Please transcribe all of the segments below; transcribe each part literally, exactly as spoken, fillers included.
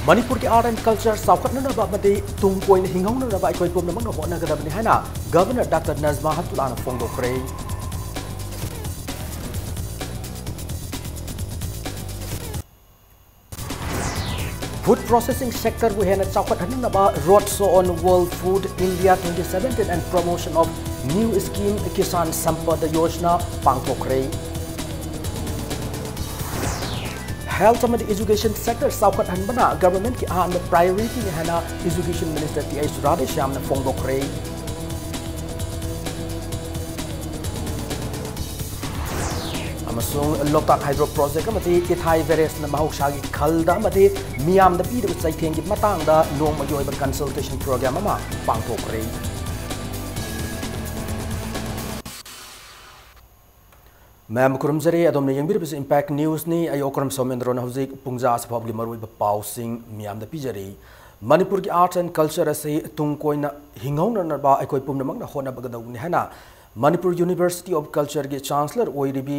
ꯃꯅꯤꯄꯨꯔꯒꯤ art and culture ꯆꯥꯎꯈꯠꯅꯅꯕ ꯑꯃꯗꯤ ꯇꯨꯡ ꯀꯣꯏꯅ ꯍꯤꯡꯍꯧꯅꯅꯕ ꯑꯩꯈꯣꯏ ꯄꯨꯝꯅꯃꯛꯅ ꯍꯣꯠꯅꯒꯗꯕꯅꯤ ꯍꯥꯏꯅ Governor Doctor Najma Heptullahꯅ ꯐꯣꯡꯗꯣꯛꯈ꯭ꯔꯦ꯫ Food processing sectorꯕꯨ ꯍꯦꯟꯅ ꯆꯥꯎꯈꯠꯍꯟꯅꯕ Road Show on World Food India twenty seventeen and promotion of new scheme Kisan Sampada Yojana ꯄꯥꯡꯊꯣꯛꯈ꯭ꯔꯦ꯫ Health ꯑꯃꯗꯤ education sector ꯆꯥꯎꯈꯠꯍꯟꯕꯅ governmentꯀꯤ ꯑꯍꯥꯟꯕ priorityꯅꯤ ꯍꯥꯏꯅ Education Minister ꯇꯤ ꯑꯩꯆ ꯔꯥꯙꯦꯁ꯭ꯌꯥꯝꯅ ꯐꯣꯡꯗꯣꯛꯈ꯭ꯔꯦ꯫ ꯑꯃꯁꯨꯡ ꯂꯣꯛꯇꯥꯛ hydro project ꯑꯃꯗꯤ ꯏꯊꯥꯏ barrageꯅ ꯃꯍꯧꯁꯥꯒꯤ ꯈꯜꯗ ꯑꯃꯗꯤ ꯃꯤꯌꯥꯝꯗ ꯄꯤꯔꯤꯕ ꯆꯩꯊꯦꯡꯒꯤ ꯃꯇꯥꯡꯗ ꯅꯣꯡꯃꯒꯤ ꯑꯣꯏꯕ consultation program ꯑꯃ ꯄꯥꯡꯊꯣꯛꯈ꯭ꯔꯦ꯫ ꯃꯌꯥꯝ ꯈꯨꯔꯨꯝꯖꯔꯤ, ꯑꯗꯣꯝꯅ ꯌꯦꯡꯕꯤꯔꯤꯕꯁꯤ Impact Newsꯅꯤ꯫ ꯑꯩ ꯑꯣꯀ꯭ꯔꯝ ꯁꯣꯃꯦꯟꯗ꯭ꯔꯣꯅ ꯍꯧꯖꯤꯛ ꯄꯨꯡꯖꯥ ꯑꯁꯤ ꯐꯥꯎꯕꯒꯤ ꯃꯔꯨꯑꯣꯏꯕ ꯄꯥꯎꯁꯤꯡ ꯃꯤꯌꯥꯝꯗ ꯄꯤꯖꯔꯤ꯫ ꯃꯅꯤꯄꯨꯔꯒꯤ art and culture ꯑꯁꯤ ꯇꯨꯡ ꯀꯣꯏꯅ ꯍꯤꯡꯍꯧꯅꯅꯕ ꯑꯩꯈꯣꯏ ꯄꯨꯝꯅꯃꯛꯅ ꯍꯣꯠꯅꯕꯒꯗꯧꯕꯅꯤ ꯍꯥꯏꯅ Manipur University of Cultureꯒꯤ Chancellor ꯑꯣꯏꯔꯤꯕꯤ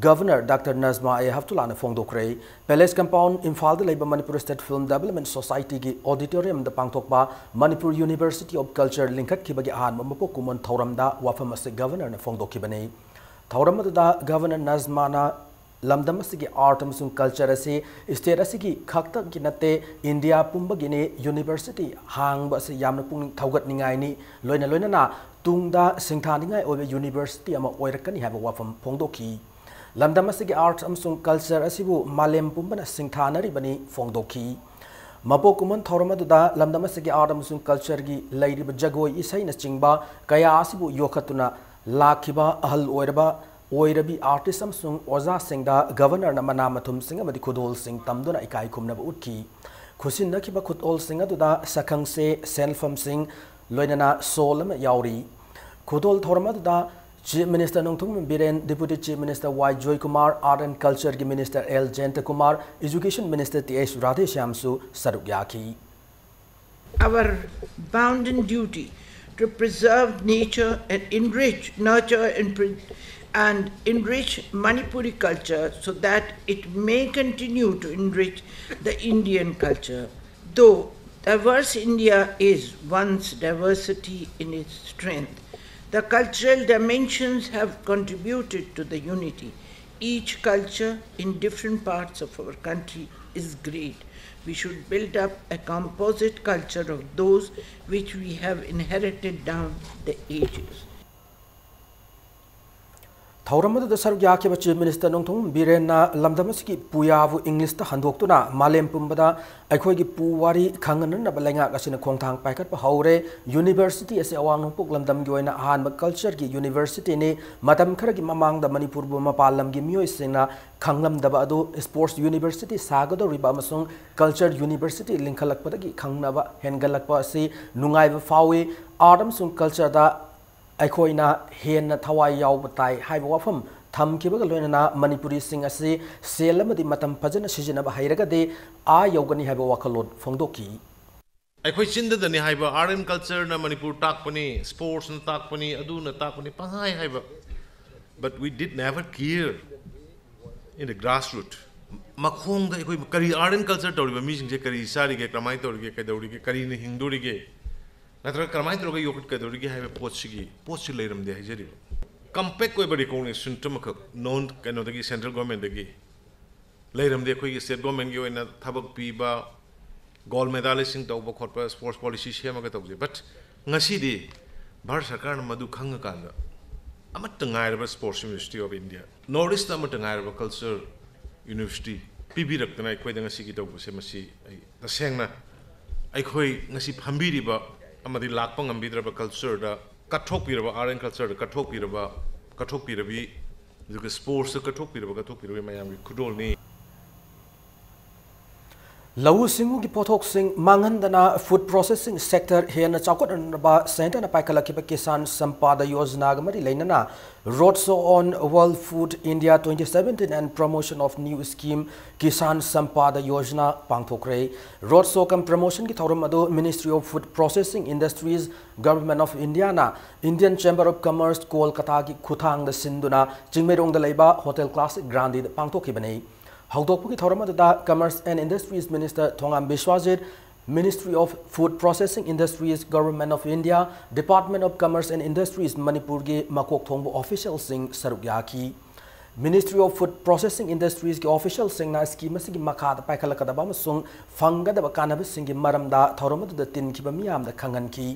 Governor Doctor Najma A Heptullahꯅ ꯐꯣꯡꯗꯣꯛꯈ꯭ꯔꯦ꯫ Palace Compound, ꯏꯝꯐꯥꯜꯗ ꯂꯩꯕ Manipur State Film Development Societyꯒꯤ auditoriumꯗ ꯄꯥꯡꯊꯣꯛꯄ ꯃꯅꯤꯄꯨꯔ University of Culture ꯂꯤꯡꯈꯠꯈꯤꯕꯒꯤ ꯑꯍꯥꯟꯕ ꯃꯄꯣꯛ ꯀꯨꯝꯑꯣꯟ ꯊꯧꯔꯝꯗ ꯋꯥꯐꯝ ꯑꯁꯤ Governorꯅ ꯐꯣꯡꯗꯣꯛꯈꯤꯕꯅꯤ꯫ ꯊꯧꯔꯝ ꯑꯗꯨꯗ Governor Najmaꯅ ꯂꯝꯗꯝ ꯑꯁꯤꯒꯤ art ꯑꯃꯁꯨꯡ culture ꯑꯁꯤ state ꯑꯁꯤꯒꯤ ꯈꯛꯇꯒꯤ ꯅꯠꯇꯦ, ꯏꯟꯗꯤꯌꯥ ꯄꯨꯝꯕꯒꯤꯅꯤ, university ꯍꯥꯡꯕ ꯑꯁꯤ ꯌꯥꯝꯅ ꯄꯨꯛꯅꯤꯡ ꯊꯧꯒꯠꯅꯤꯡꯉꯥꯏꯅꯤ, ꯂꯣꯏꯅ ꯂꯣꯏꯅꯅ ꯇꯨꯡꯗ ꯁꯤꯡꯊꯥꯅꯤꯡꯉꯥꯏ ꯑꯣꯏꯕ university ꯑꯃ ꯑꯣꯏꯔꯛꯀꯅꯤ ꯍꯥꯏꯕ ꯋꯥꯐꯝ ꯐꯣꯡꯗꯣꯛꯈꯤ꯫ ꯂꯝꯗꯝ ꯑꯁꯤꯒꯤ art ꯑꯃꯁꯨꯡ culture ꯑꯁꯤꯕꯨ ꯃꯥꯂꯦꯝ ꯄꯨꯝꯕꯅ ꯁꯤꯡꯊꯥꯅꯔꯤꯕꯅꯤ ꯐꯣꯡꯗꯣꯛꯈꯤ꯫ ꯃꯄꯣꯛ ꯀꯨꯝꯑꯣꯟ ꯊꯧꯔꯝ ꯑꯗꯨꯗ ꯂꯝꯗꯝ ꯑꯁꯤꯒꯤ art ꯑꯃꯁꯨꯡ cultureꯒꯤ ꯂꯩꯔꯤꯕ ꯖꯒꯣꯏ, ꯏꯁꯩꯅꯆꯤꯡꯕ ꯀꯌꯥ ꯑꯁꯤꯕꯨ ꯌꯣꯛꯈꯠꯇꯨꯅ ꯂꯥꯛꯈꯤꯕ ꯑꯍꯜ ꯑꯣꯏꯔꯕ ꯑꯣꯏꯔꯕꯤ artist ꯑꯃꯁꯨꯡ ꯑꯣꯖꯥꯁꯤꯡꯗ Governorꯅ ꯃꯅꯥ ꯃꯊꯨꯝꯁꯤꯡ ꯑꯃꯗꯤ ꯈꯨꯗꯣꯜꯁꯤꯡ ꯇꯝꯗꯨꯅ ꯏꯀꯥꯏ ꯈꯨꯝꯅꯕ ꯎꯠꯈꯤ꯫ ꯈꯨꯠꯁꯤꯟꯅꯈꯤꯕ ꯈꯨꯗꯣꯜꯁꯤꯡ ꯑꯗꯨꯗ ꯁꯛꯈꯪꯆꯦ, ꯁꯦꯟꯐꯝꯁꯤꯡ, ꯂꯣꯏꯅꯅ shawl ꯑꯃ ꯌꯥꯎꯔꯤ꯫ ꯈꯨꯗꯣꯜ ꯊꯧꯔꯝ ꯑꯗꯨꯗ Chief Minister Nongthombam Biren, Deputy Chief Minister Y Joykumar, Art and Cultureꯒꯤ Minister L Jayantakumar, Education Minister T H ꯔꯥꯙꯦꯁ꯭ꯌꯥꯝꯁꯨ ꯁꯔꯨꯛ ꯌꯥꯈꯤ꯫ Our bounden duty to preserve nature and enrich, nurture and pre- and enrich Manipuri culture so that it may continue to enrich the Indian culture. Though diverse India is one's diversity in its strength, the cultural dimensions have contributed to the unity. Each culture in different parts of our country is great. We should build up a composite culture of those which we have inherited down the ages. ꯊꯧꯔꯝ ꯑꯗꯨꯗ ꯁꯔꯨꯛ ꯌꯥꯈꯤꯕ Chief Minister Nongthombam ꯕꯤꯔꯦꯟꯅ ꯂꯝꯗꯝ ꯑꯁꯤꯒꯤ ꯄꯨꯌꯥꯕꯨ English ꯇ ꯍꯟꯗꯣꯛꯇꯨꯅ ꯃꯥꯂꯦꯝ ꯄꯨꯝꯕꯗ ꯑꯩꯈꯣꯏꯒꯤ ꯄꯨ ꯋꯥꯔꯤ ꯈꯪꯍꯟꯅꯅꯕ ꯂꯩꯉꯥꯛ ꯑꯁꯤꯅ ꯈꯣꯡꯊꯥꯡ ꯄꯥꯏꯈꯠꯄ ꯍꯧꯔꯦ꯫ University ꯑꯁꯤ ꯑꯋꯥꯡ ꯅꯣꯡꯄꯣꯛ ꯂꯝꯗꯝꯒꯤ ꯑꯣꯏꯅ ꯑꯍꯥꯟꯕ culture ꯒꯤ university ꯅꯤ꯫ ꯃꯇꯝ ꯈꯔꯒꯤ ꯃꯃꯥꯡꯗ ꯃꯅꯤꯄꯨꯔꯕꯨ ꯃꯄꯥꯟ ꯂꯝꯒꯤ ꯃꯤꯑꯣꯏꯁꯤꯡꯅ ꯈꯪꯂꯝꯗꯕ ꯑꯗꯨ sports university ꯁꯥꯒꯗꯧꯔꯤꯕ ꯑꯃꯁꯨꯡ culture university ꯂꯤꯡꯈꯠꯂꯛꯄꯗꯒꯤ ꯈꯪꯅꯕ ꯍꯦꯟꯒꯠꯂꯛꯄ ꯑꯁꯤ ꯅꯨꯡꯉꯥꯏꯕ ꯐꯥꯎꯏ꯫ Art ꯑꯃꯁꯨꯡ culture ꯗ ꯑꯩꯈꯣꯏꯅ ꯍꯦꯟꯅ ꯊꯋꯥꯏ ꯌꯥꯎꯕ ꯇꯥꯏ ꯍꯥꯏꯕ ꯋꯥꯐꯝ ꯊꯝꯈꯤꯕꯒ ꯂꯣꯏꯅꯅ ꯃꯅꯤꯄꯨꯔꯤꯁꯤꯡ ꯑꯁꯤ ꯁꯦꯜ ꯑꯃꯗꯤ ꯃꯇꯝ ꯐꯖꯅ ꯁꯤꯖꯤꯟꯅꯕ ꯍꯩꯔꯒꯗꯤ ꯑꯥ ꯌꯧꯒꯅꯤ ꯍꯥꯏꯕ ꯋꯥꯈꯜꯂꯣꯟ ꯐꯣꯡꯗꯣꯛꯈꯤ꯫ ꯑꯩꯈꯣꯏ ꯆꯤꯟꯗꯗꯅꯤ ꯍꯥꯏꯕ art and culture ꯅ ꯃꯅꯤꯄꯨꯔ ꯇꯥꯛꯄꯅꯤ, sports ꯅ ꯇꯥꯛꯄꯅꯤ, ꯑꯗꯨꯅ ꯇꯥꯛꯄꯅꯤ ꯄꯪꯍꯥꯏ ꯍꯥꯏꯕ, but we did never care in the grassroot. ꯃꯈꯣꯡꯗ ꯑꯩꯈꯣꯏ ꯀꯔꯤ art and culture ꯇꯧꯔꯤꯕ ꯃꯤꯁꯤꯡꯁꯦ ꯀꯔꯤ ꯆꯥꯔꯤꯒꯦ, ꯀꯃꯥꯏꯅ ꯇꯧꯔꯤꯒꯦ, ꯀꯩꯗꯧꯔꯤꯒꯦ, ꯀꯔꯤꯅ ꯍꯤꯡꯗꯣꯔꯤꯒꯦ, ꯅꯠꯇ꯭ꯔꯒ ꯀꯃꯥꯏꯅ ꯇꯧꯔꯒ ꯌꯣꯛꯈꯠꯀꯗꯧꯔꯤꯒꯦ ꯍꯥꯏꯕ ꯄꯣꯠꯁꯤꯒꯤ ꯄꯣꯠꯁꯤ ꯂꯩꯔꯝꯗꯦ ꯍꯥꯏꯖꯔꯤꯕ꯫ Compact ꯑꯣꯏꯕ recognition ꯑꯃꯈꯛ non ꯀꯩꯅꯣꯗꯒꯤ, central government ꯗꯒꯤ ꯂꯩꯔꯝꯗꯦ꯫ ꯑꯩꯈꯣꯏꯒꯤ state government ꯀꯤ ꯑꯣꯏꯅ ꯊꯕꯛ ꯄꯤꯕ, gold medalist ꯁꯤꯡ ꯇꯧꯕ ꯈꯣꯠꯄ, sports policy ꯁꯦꯝꯃꯒ ꯇꯧꯖꯩ꯫ But ꯉꯁꯤꯗꯤ ꯚꯥꯔꯠ ꯁꯔꯀꯥꯔꯅ ꯃꯗꯨ ꯈꯪꯉꯀꯥꯟꯗ ꯑꯃꯠꯇ ꯉꯥꯏꯔꯕ Sports University of India, North East ꯇ ꯑꯃꯠꯇ ꯉꯥꯏꯔꯕ culture university ꯄꯤꯕꯤꯔꯛꯇꯅ ꯑꯩꯈꯣꯏꯗ ꯉꯁꯤꯒꯤ ꯇꯧꯕꯁꯦ, ꯃꯁꯤ ꯑꯩ ꯇꯁꯦꯡꯅ ꯑꯩꯈꯣꯏ ꯉꯁꯤ ꯐꯝꯕꯤꯔꯤꯕ ꯑꯃꯗꯤ ꯂꯥꯛꯄ ꯉꯝꯕꯤꯗ꯭ꯔꯕ culture the ꯀꯠꯊꯣꯛꯄꯤꯔꯕ, art and culture ꯗ ꯀꯠꯊꯣꯛꯄꯤꯔꯕ, ꯀꯠꯊꯣꯛꯄꯤꯔꯕꯤ, ꯑꯗꯨꯒ sports ꯇ ꯀꯠꯊꯣꯛꯄꯤꯔꯕ, ꯀꯠꯊꯣꯛꯄꯤꯔꯕꯤ ꯃꯌꯥꯝꯒꯤ ꯈꯨꯗꯣꯜꯅꯤ꯫ ꯂꯧꯎ ꯁꯤꯡꯎꯒꯤ ꯄꯣꯠꯊꯣꯛꯁꯤꯡ ꯃꯥꯡꯍꯟꯗꯅ food processing sector ꯍꯦꯟꯅ ꯆꯥꯎꯈꯠꯍꯟꯅꯕ centreꯅ ꯄꯥꯏꯈꯠꯂꯛꯈꯤꯕ Kisan Sampada Yojanaꯒ ꯃꯔꯤ ꯂꯩꯅꯅ Road Show on World Food India twenty seventeen and Promotion of New Scheme Kisan Sampada Yojana ꯄꯥꯡꯊꯣꯛꯈ꯭ꯔꯦ꯫ Road Show cum Promotionꯒꯤ ꯊꯧꯔꯝ ꯑꯗꯨ Ministry of Food Processing Industries, Government of Indiaꯅ Indian Chamber of Commerce ꯀꯣꯜꯀꯇꯥꯒꯤ ꯈꯨꯠꯊꯥꯡꯗ ꯁꯤꯟꯗꯨꯅ ꯆꯤꯡꯃꯩꯔꯣꯡꯗ ꯂꯩꯕ Hotel Classic Grandꯗ ꯄꯥꯡꯊꯣꯛꯈꯤꯕꯅꯤ꯫ ꯍꯧꯗꯣꯛꯄꯒꯤ ꯊꯧꯔꯝ ꯑꯗꯨꯗ Commerce and Industries Minister Thongam ꯕꯤꯁ꯭ꯋꯥꯖꯤꯠ, Ministry of Food Processing Industries, Government of India, Department of Commerce and Industries ꯃꯅꯤꯄꯨꯔꯒꯤ ꯃꯀꯣꯛ ꯊꯣꯡꯕ officialꯁꯤꯡ ꯁꯔꯨꯛ ꯌꯥꯈꯤ꯫ Ministry of Food Processing Industriesꯀꯤ officialꯁꯤꯡꯅ scheme ꯑꯁꯤꯒꯤ ꯃꯈꯥꯗ ꯄꯥꯏꯈꯠꯂꯛꯀꯗꯕ ꯑꯃꯁꯨꯡ ꯐꯪꯒꯗꯕ ꯀꯥꯟꯅꯕꯁꯤꯡꯒꯤ ꯃꯔꯝꯗ ꯊꯧꯔꯝ ꯑꯗꯨꯗ ꯇꯤꯟꯈꯤꯕ ꯃꯤꯌꯥꯝꯗ ꯈꯪꯍꯟꯈꯤ꯫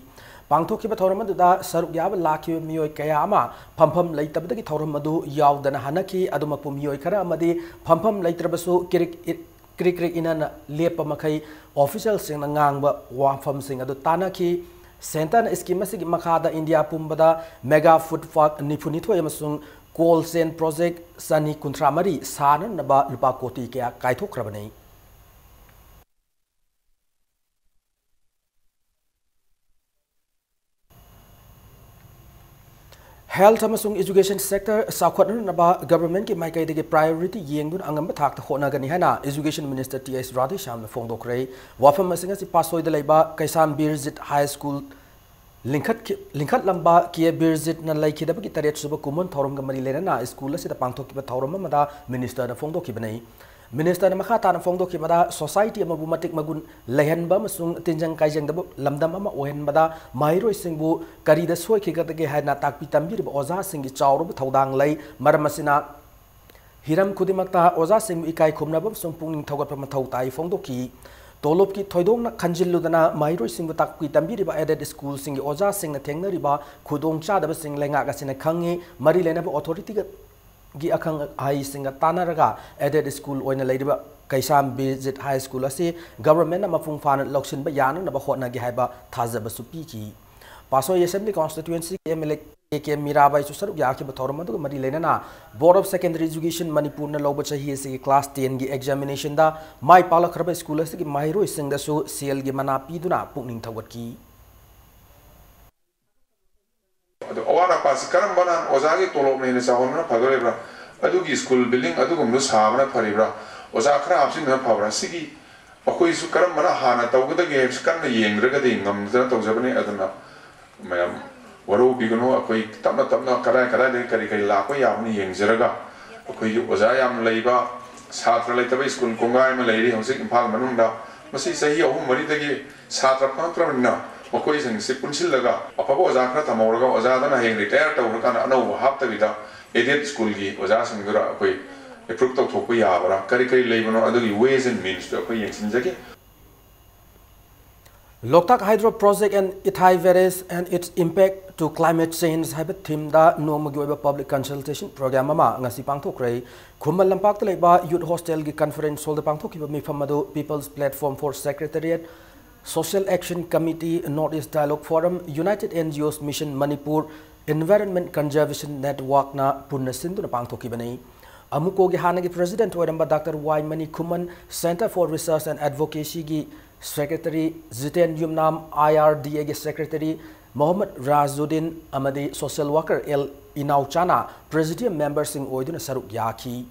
ꯄꯥꯡꯊꯣꯛꯈꯤꯕ ꯊꯧꯔꯝ ꯑꯗꯨꯗ ꯁꯔꯨꯛ ꯌꯥꯕ ꯂꯥꯛꯈꯤꯕ ꯃꯤꯑꯣꯏ ꯀꯌꯥ ꯑꯃ ꯐꯝꯐꯝ ꯂꯩꯇꯕꯗꯒꯤ ꯊꯧꯔꯝ ꯑꯗꯨ ꯌꯥꯎꯗꯅ ꯍꯟꯅꯈꯤ꯫ ꯑꯗꯨꯃꯛꯄꯨ ꯃꯤꯑꯣꯏ ꯈꯔ ꯑꯃꯗꯤ ꯐꯝꯐꯝ ꯂꯩꯇ꯭ꯔꯕꯁꯨ ꯀ꯭ꯔꯤꯛ ꯏ-, ꯀ꯭ꯔꯤꯛ ꯀ꯭ꯔꯤꯛ ꯏꯅꯅ ꯂꯦꯞꯄ ꯃꯈꯩ officialꯁꯤꯡꯅ ꯉꯥꯡꯕ ꯋꯥꯐꯝꯁꯤꯡ ꯑꯗꯨ ꯇꯥꯟꯅꯈꯤ꯫ Centreꯅ scheme ꯑꯁꯤꯒꯤ ꯃꯈꯥꯗ ꯏꯟꯗꯤꯌꯥ ꯄꯨꯝꯕꯗ mega food park ꯅꯤꯐꯨꯅꯤꯊꯣꯏ ꯑꯃꯁꯨꯡ cold chain project ꯆꯅꯤ ꯀꯨꯟꯊ꯭ꯔꯥ ꯃꯔꯤ ꯁꯥꯅꯅꯕ ꯂꯨꯄꯥ ꯀꯣꯇꯤ ꯀꯌꯥ ꯀꯥꯏꯊꯣꯛꯈ꯭ꯔꯕꯅꯤ꯫ Health ꯑꯃꯁꯨꯡ education sector ꯆꯥꯎꯈꯠꯍꯟꯅꯕ governmentꯀꯤ ꯃꯥꯏꯀꯩꯗꯒꯤ priority ꯌꯦꯡꯗꯨꯅ ꯑꯉꯝꯕ ꯊꯥꯛꯇ ꯍꯣꯠꯅꯒꯅꯤ ꯍꯥꯏꯅ Education Minister ꯇꯤ ꯑꯩꯆ ꯔꯥꯙꯦꯁ꯭ꯌꯥꯝꯅ ꯐꯣꯡꯗꯣꯛꯈ꯭ꯔꯦ꯫ ꯋꯥꯐꯝ ꯑꯁꯤꯡ ꯑꯁꯤ ꯄꯥꯠꯁꯣꯏꯗ ꯂꯩꯕ ꯀꯩꯁꯥꯝ ꯕꯤꯔꯖꯤꯠ High School ꯂꯤꯡꯈꯠꯈꯤ-, ꯂꯤꯡꯈꯠꯂꯝꯕ ꯀꯦ ꯕꯤꯔꯖꯤꯠꯅ ꯂꯩꯈꯤꯗꯕꯒꯤ ꯇꯔꯦꯠ ꯁꯨꯕ ꯀꯨꯝꯑꯣꯟ ꯊꯧꯔꯝꯒ ꯃꯔꯤ ꯂꯩꯅꯅ school ꯑꯁꯤꯗ ꯄꯥꯡꯊꯣꯛꯈꯤꯕ ꯊꯧꯔꯝ ꯑꯃꯗ ministerꯅ ꯐꯣꯡꯗꯣꯛꯈꯤꯕꯅꯤ꯫ Ministerꯅ ꯃꯈꯥ ꯇꯥꯅ ꯐꯣꯡꯗꯣꯛꯈꯤꯕꯗ, society ꯑꯃꯕꯨ ꯃꯇꯤꯛ ꯃꯒꯨꯟ ꯂꯩꯍꯟꯕ ꯑꯃꯁꯨꯡ ꯇꯤꯟꯖꯪ ꯀꯥꯏꯖꯪꯗꯕ ꯂꯝꯗꯝ ꯑꯃ ꯑꯣꯏꯍꯟꯕꯗ ꯃꯍꯩꯔꯣꯏꯁꯤꯡꯕꯨ ꯀꯔꯤꯗ ꯁꯣꯏꯈꯤꯒꯗꯒꯦ ꯍꯥꯏꯅ ꯇꯥꯛꯄꯤ ꯇꯝꯕꯤꯔꯤꯕ ꯑꯣꯖꯥꯁꯤꯡꯒꯤ ꯆꯥꯎꯔꯕ ꯊꯧꯗꯥꯡ ꯂꯩ꯫ ꯃꯔꯝ ꯑꯁꯤꯅ, ꯍꯤꯔꯝ ꯈꯨꯗꯤꯡꯃꯛꯇ ꯑꯣꯖꯥꯁꯤꯡꯕꯨ ꯏꯀꯥꯏ ꯈꯨꯝꯅꯕ ꯑꯃꯁꯨꯡ ꯄꯨꯛꯅꯤꯡ ꯊꯧꯒꯠꯄ ꯃꯊꯧ ꯇꯥꯏ ꯐꯣꯡꯗꯣꯛꯈꯤ꯫ ꯇꯣꯂꯣꯞꯀꯤ ꯊꯣꯏꯗꯣꯛꯅ ꯈꯟꯖꯤꯜꯂꯨꯗꯅ ꯃꯍꯩꯔꯣꯏꯁꯤꯡꯕꯨ ꯇꯥꯛꯄꯤ ꯇꯝꯕꯤꯔꯤꯕ aided schoolꯁꯤꯡꯒꯤ ꯑꯣꯖꯥꯁꯤꯡꯅ ꯊꯦꯡꯅꯔꯤꯕ ꯈꯨꯗꯣꯡꯆꯥꯗꯕꯁꯤꯡ ꯂꯩꯉꯥꯛ ꯑꯁꯤꯅ ꯈꯪꯏ꯫ ꯃꯔꯤ ꯂꯩꯅꯕ authorityꯒꯤ ꯑꯈꯪ ꯑꯍꯩꯁꯤꯡꯒ ꯇꯥꯟꯅꯔꯒ aided school ꯑꯣꯏꯅ ꯂꯩꯔꯤꯕ ꯀꯩꯁꯥꯝ ꯕꯤꯔꯖꯤꯠ High School ꯑꯁꯤ governmentꯅ ꯃꯄꯨꯡ ꯐꯥꯅ ꯂꯧꯁꯤꯟꯕ ꯌꯥꯅꯅꯕ ꯍꯣꯠꯅꯒꯦ ꯍꯥꯏꯕ ꯊꯥꯖꯕꯁꯨ ꯄꯤꯈꯤ꯫ ꯄꯥꯠꯁꯣꯏ Assembly Constituencyꯒꯤ MLA ꯀꯦ ꯃꯤꯔꯥꯕꯥꯏꯁꯨ ꯁꯔꯨꯛ ꯌꯥꯈꯤꯕ ꯊꯧꯔꯝ ꯑꯗꯨꯒ ꯃꯔꯤ ꯂꯩꯅꯅ Board of Secondary Education ꯃꯅꯤꯄꯨꯔꯅ ꯂꯧꯕ ꯆꯍꯤ ꯑꯁꯤꯒꯤ class ten ꯒꯤ examination ꯗ ꯃꯥꯏ ꯄꯥꯛꯂꯛꯈ꯭ꯔꯕ ꯁ꯭ꯀꯨꯜ ꯑꯁꯤꯒꯤ ꯃꯍꯩꯔꯣꯏꯁꯤꯡꯗꯁꯨ ꯁꯦꯜꯒꯤ ꯃꯅꯥ ꯄꯤꯗꯨꯅ ꯄꯨꯛꯅꯤꯡ ꯊꯧꯒꯠꯈꯤ꯫ ꯑꯗꯣ ꯑꯋꯥꯠ ꯑꯄꯥꯁꯤ ꯀꯔꯝꯕꯅ ꯑꯣꯖꯥꯒꯤ ꯇꯣꯂꯣꯞꯅ ꯍꯦꯟꯅ ꯆꯥꯎꯍꯟꯕꯅ ꯐꯗꯣꯔꯤꯕ꯭ꯔꯥ? ꯑꯗꯨꯒꯤ ꯁ꯭ꯀꯨꯜ ꯕꯤꯜꯗꯤꯡ ꯑꯗꯨꯒꯨꯝꯕꯗꯨ ꯁꯥꯕꯅ ꯐꯔꯤꯕ꯭ꯔꯥ? ꯑꯣꯖꯥ ꯈꯔ ꯍꯥꯞꯆꯤꯟꯕꯅ ꯐꯕ꯭ꯔꯥ? ꯁꯤꯒꯤ ꯑꯩꯈꯣꯏꯁꯨ ꯀꯔꯝꯕꯅ ꯍꯥꯟꯅ ꯇꯧꯒꯗꯒꯦ ꯍꯥꯏꯕꯁꯤ ꯀꯟꯅ ꯌꯦꯡꯗ꯭ꯔꯒꯗꯤ ꯉꯝꯗꯅ ꯇꯧꯖꯕꯅꯤ꯫ ꯑꯗꯨꯅ ꯃꯌꯥꯝ ꯋꯥꯔꯧꯕꯤꯒꯅꯨ꯫ ꯑꯩꯈꯣꯏ ꯇꯞꯅ ꯇꯞꯅ ꯀꯗꯥꯏ ꯀꯗꯥꯏꯗꯒꯤ ꯀꯔꯤ ꯀꯔꯤ ꯂꯥꯛꯄ ꯌꯥꯕꯅ ꯌꯦꯡꯖꯔꯒ, ꯑꯩꯈꯣꯏꯒꯤ ꯑꯣꯖꯥ ꯌꯥꯝꯅ ꯂꯩꯕ, ꯁꯥꯇ꯭ꯔ ꯂꯩꯇꯕ ꯁ꯭ꯀꯨꯜ ꯀꯣꯡꯒꯥꯏ ꯑꯃ ꯂꯩꯔꯤ ꯍꯧꯖꯤꯛ ꯏꯝꯐꯥꯜ ꯃꯅꯨꯡꯗ꯫ ꯃꯁꯤ ꯆꯍꯤ ꯑꯍꯨꯝ ꯃꯔꯤꯗꯒꯤ ꯁꯥꯇ꯭ꯔ ꯐꯪꯉꯛꯇ꯭ꯔꯕꯅꯤꯅ, ꯃꯈꯣꯏꯁꯤꯡꯁꯤ ꯄꯨꯟꯁꯤꯜꯂꯒ ꯑꯐꯕ ꯑꯣꯖꯥ ꯈꯔ ꯊꯝꯍꯧꯔꯒ, ꯑꯣꯖꯥꯗꯨꯅ ꯍꯌꯦꯡ retire ꯇꯧꯈ꯭ꯔꯀꯥꯟꯗ ꯑꯅꯧꯕ ꯍꯥꯞꯇꯕꯤꯗ, aided ꯁ꯭ꯀꯨꯜꯒꯤ ꯑꯣꯖꯥꯁꯤꯡꯗꯨꯗ ꯑꯩꯈꯣꯏ approve ꯇꯧꯊꯣꯛꯄ ꯌꯥꯕ꯭ꯔꯥ, ꯀꯔꯤ ꯀꯔꯤ ꯂꯩꯕꯅꯣ, ꯑꯗꯨꯒꯤ ways and means ꯇꯨ ꯑꯩꯈꯣꯏ ꯌꯦꯡꯁꯤꯟꯖꯒꯦ꯫ Loktak Hydro Project and Ithai Barrage and its Impact to Climate Change ꯍꯥꯏꯕ theme ꯗ ꯅꯣꯡꯃꯒꯤ ꯑꯣꯏꯕ public consultation program ꯑꯃ ꯉꯁꯤ ꯄꯥꯡꯊꯣꯛꯈ꯭ꯔꯦ꯫ ꯈꯨꯃꯟ ꯂꯝꯄꯥꯛꯇ ꯂꯩꯕ Youth Hostel ꯒꯤ conference hall ꯗ ꯄꯥꯡꯊꯣꯛꯈꯤꯕ ꯃꯤꯐꯝ ꯑꯗꯨ People's Platform for Secretariat, Social Action Committee, North East Dialogue Forum, United N G Os Mission Manipur, Environment Conservation Network ꯅ ꯄꯨꯟꯅ ꯁꯤꯟꯗꯨꯅ ꯄꯥꯡꯊꯣꯛꯈꯤꯕꯅꯤ꯫ ꯑꯃꯨꯀꯣꯒꯤ ꯍꯥꯟꯅꯒꯤ president ꯑꯣꯏꯔꯝꯕ Doctor Y Mani Khuman, Centre for Research and Advocacy ꯒꯤ secretary Jiten Yumnam, I R D A ꯒꯤ secretary Mohammad Rajuddin ꯑꯃꯗꯤ social worker L ꯏꯅꯥꯎꯆꯥꯅ presidium member ꯁꯤꯡ ꯑꯣꯏꯗꯨꯅ ꯁꯔꯨꯛ ꯌꯥꯈꯤ꯫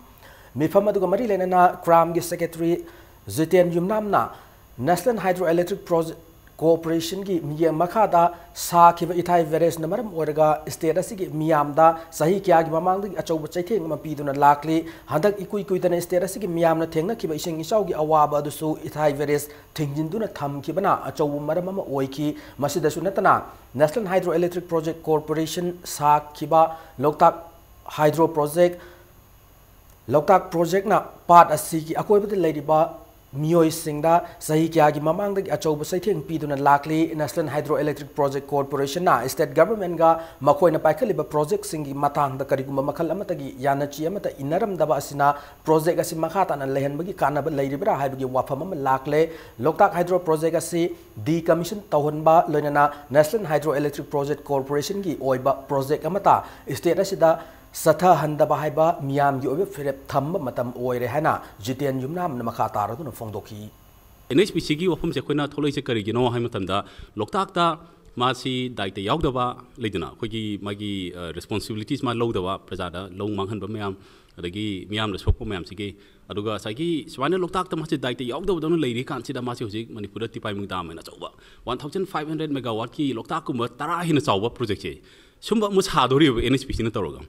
ꯃꯤꯐꯝ ꯑꯗꯨꯒ ꯃꯔꯤ ꯂꯩꯅꯅ CRAM ꯒꯤ secretary Jiten ꯌꯨꯝꯅꯥꯝꯅ National Hydroelectric Project Corporation ꯒꯤ ꯃꯤꯠꯌꯦꯡ ꯃꯈꯥꯗ ꯁꯥꯈꯤꯕ ꯏꯊꯥꯏ barrage ꯅ ꯃꯔꯝ ꯑꯣꯏꯔꯒ state ꯑꯁꯤꯒꯤ ꯃꯤꯌꯥꯝꯗ ꯆꯍꯤ ꯀꯌꯥꯒꯤ ꯃꯃꯥꯡꯗꯒꯤ ꯑꯆꯧꯕ ꯆꯩꯊꯦꯡ ꯑꯃ ꯄꯤꯗꯨꯅ ꯂꯥꯛꯂꯤ꯫ ꯍꯟꯗꯛ ꯏꯀꯨꯏ ꯀꯨꯏꯗꯅ state ꯑꯁꯤꯒꯤ ꯃꯤꯌꯥꯝꯅ ꯊꯦꯡꯅꯈꯤꯕ ꯏꯁꯤꯡ ꯏꯆꯥꯎꯒꯤ ꯑꯋꯥꯕ ꯑꯗꯨꯁꯨ ꯏꯊꯥꯏ barrage ꯊꯤꯡꯖꯤꯟꯗꯨꯅ ꯊꯝꯈꯤꯕꯅ ꯑꯆꯧꯕ ꯃꯔꯝ ꯑꯃ ꯑꯣꯏꯈꯤ꯫ ꯃꯁꯤꯗꯁꯨ ꯅꯠꯇꯅ, National Hydroelectric Project Corporation ꯁꯥꯈꯤꯕ ꯂꯣꯛꯇꯥꯛ Hydro Project, ꯂꯣꯛꯇꯥꯛ project ꯅ ꯄꯥꯠ ꯑꯁꯤꯒꯤ ꯑꯀꯣꯏꯕꯗ ꯂꯩꯔꯤꯕ ꯃꯤꯑꯣꯏꯁꯤꯡꯗ ꯆꯍꯤ ꯀꯌꯥꯒꯤ ꯃꯃꯥꯡꯗꯒꯤ ꯑꯆꯧꯕ ꯆꯩꯊꯦꯡ ꯄꯤꯗꯨꯅ ꯂꯥꯛꯂꯤ꯫ National Hydroelectric Project Corporation ꯅ state government ꯒ ꯃꯈꯣꯏꯅ ꯄꯥꯏꯈꯠꯂꯤꯕ project ꯁꯤꯡꯒꯤ ꯃꯇꯥꯡꯗ ꯀꯔꯤꯒꯨꯝꯕ ꯃꯈꯜ ꯑꯃꯠꯇꯒꯤ ꯌꯥꯅꯆꯦ ꯑꯃꯠꯇ ꯏꯟꯅꯔꯝꯗꯕ ꯑꯁꯤꯅ project ꯑꯁꯤ ꯃꯈꯥ ꯇꯥꯅ ꯂꯩꯍꯟꯕꯒꯤ ꯀꯥꯟꯅꯕ ꯂꯩꯔꯤꯕ꯭ꯔꯥ ꯍꯥꯏꯕꯒꯤ ꯋꯥꯐꯝ ꯑꯃ ꯂꯥꯛꯂꯦ꯫ ꯂꯣꯛꯇꯥꯛ Hydro Project ꯑꯁꯤ decommission ꯇꯧꯍꯟꯕ ꯂꯣꯏꯅꯅ National Hydroelectric Project Corporation ꯒꯤ ꯑꯣꯏꯕ project ꯑꯃꯠꯇ state ꯑꯁꯤꯗ ꯆꯠꯊꯍꯟꯗꯕ ꯍꯥꯏꯕ ꯃꯤꯌꯥꯝꯒꯤ ꯑꯣꯏꯕ ꯐꯤꯔꯦꯞ ꯊꯝꯕ ꯃꯇꯝ ꯑꯣꯏꯔꯦ ꯍꯥꯏꯅ ꯖꯤꯇꯦꯟ ꯌꯨꯝꯅꯥꯝꯅ ꯃꯈꯥ ꯇꯥꯔꯗꯨꯅ ꯐꯣꯡꯗꯣꯛꯈꯤ꯫ NHPC ꯒꯤ ꯋꯥꯐꯝꯁꯦ ꯑꯩꯈꯣꯏꯅ ꯊꯣꯛꯂꯛꯏꯁꯦ ꯀꯔꯤꯒꯤꯅꯣ ꯍꯥꯏꯕ ꯃꯇꯝꯗ, ꯂꯣꯛꯇꯥꯛꯇ ꯃꯥꯁꯤ ꯗꯥꯏꯇ ꯌꯥꯎꯗꯕ ꯂꯩꯗꯅ, ꯑꯩꯈꯣꯏꯒꯤ ꯃꯥꯒꯤ responsibilities ꯃꯥ ꯂꯧꯗꯕ, ꯄ꯭ꯔꯖꯥꯗ ꯂꯧ ꯃꯥꯡꯍꯟꯕ ꯃꯌꯥꯝ, ꯑꯗꯒꯤ ꯃꯤꯌꯥꯝꯗ ꯁꯣꯛꯄ ꯃꯌꯥꯝꯁꯤꯒꯤ, ꯑꯗꯨꯒ ꯉꯁꯥꯏꯒꯤ ꯁꯨꯃꯥꯏꯅ ꯂꯣꯛꯇꯥꯛꯇ ꯃꯥꯁꯤ ꯗꯥꯏꯇ ꯌꯥꯎꯗꯕꯗꯧꯅ ꯂꯩꯔꯤ ꯀꯥꯟꯁꯤꯗ ꯃꯥꯁꯤ ꯍꯧꯖꯤꯛ ꯃꯅꯤꯄꯨꯔꯗ ꯇꯤꯄꯥꯏꯃꯨꯡ dam ꯍꯥꯏꯅ ꯑꯆꯧꯕ one thousand five hundred megawatt ꯀꯤ ꯂꯣꯛꯇꯥꯛꯀꯨꯝꯕ ꯇꯔꯥ ꯍꯦꯟꯅ ꯆꯥꯎꯕ project ꯁꯦ ꯁꯨꯝꯕ ꯑꯃ ꯁꯥꯗꯣꯔꯤꯕ NHPC ꯅ ꯇꯧꯔꯒ꯫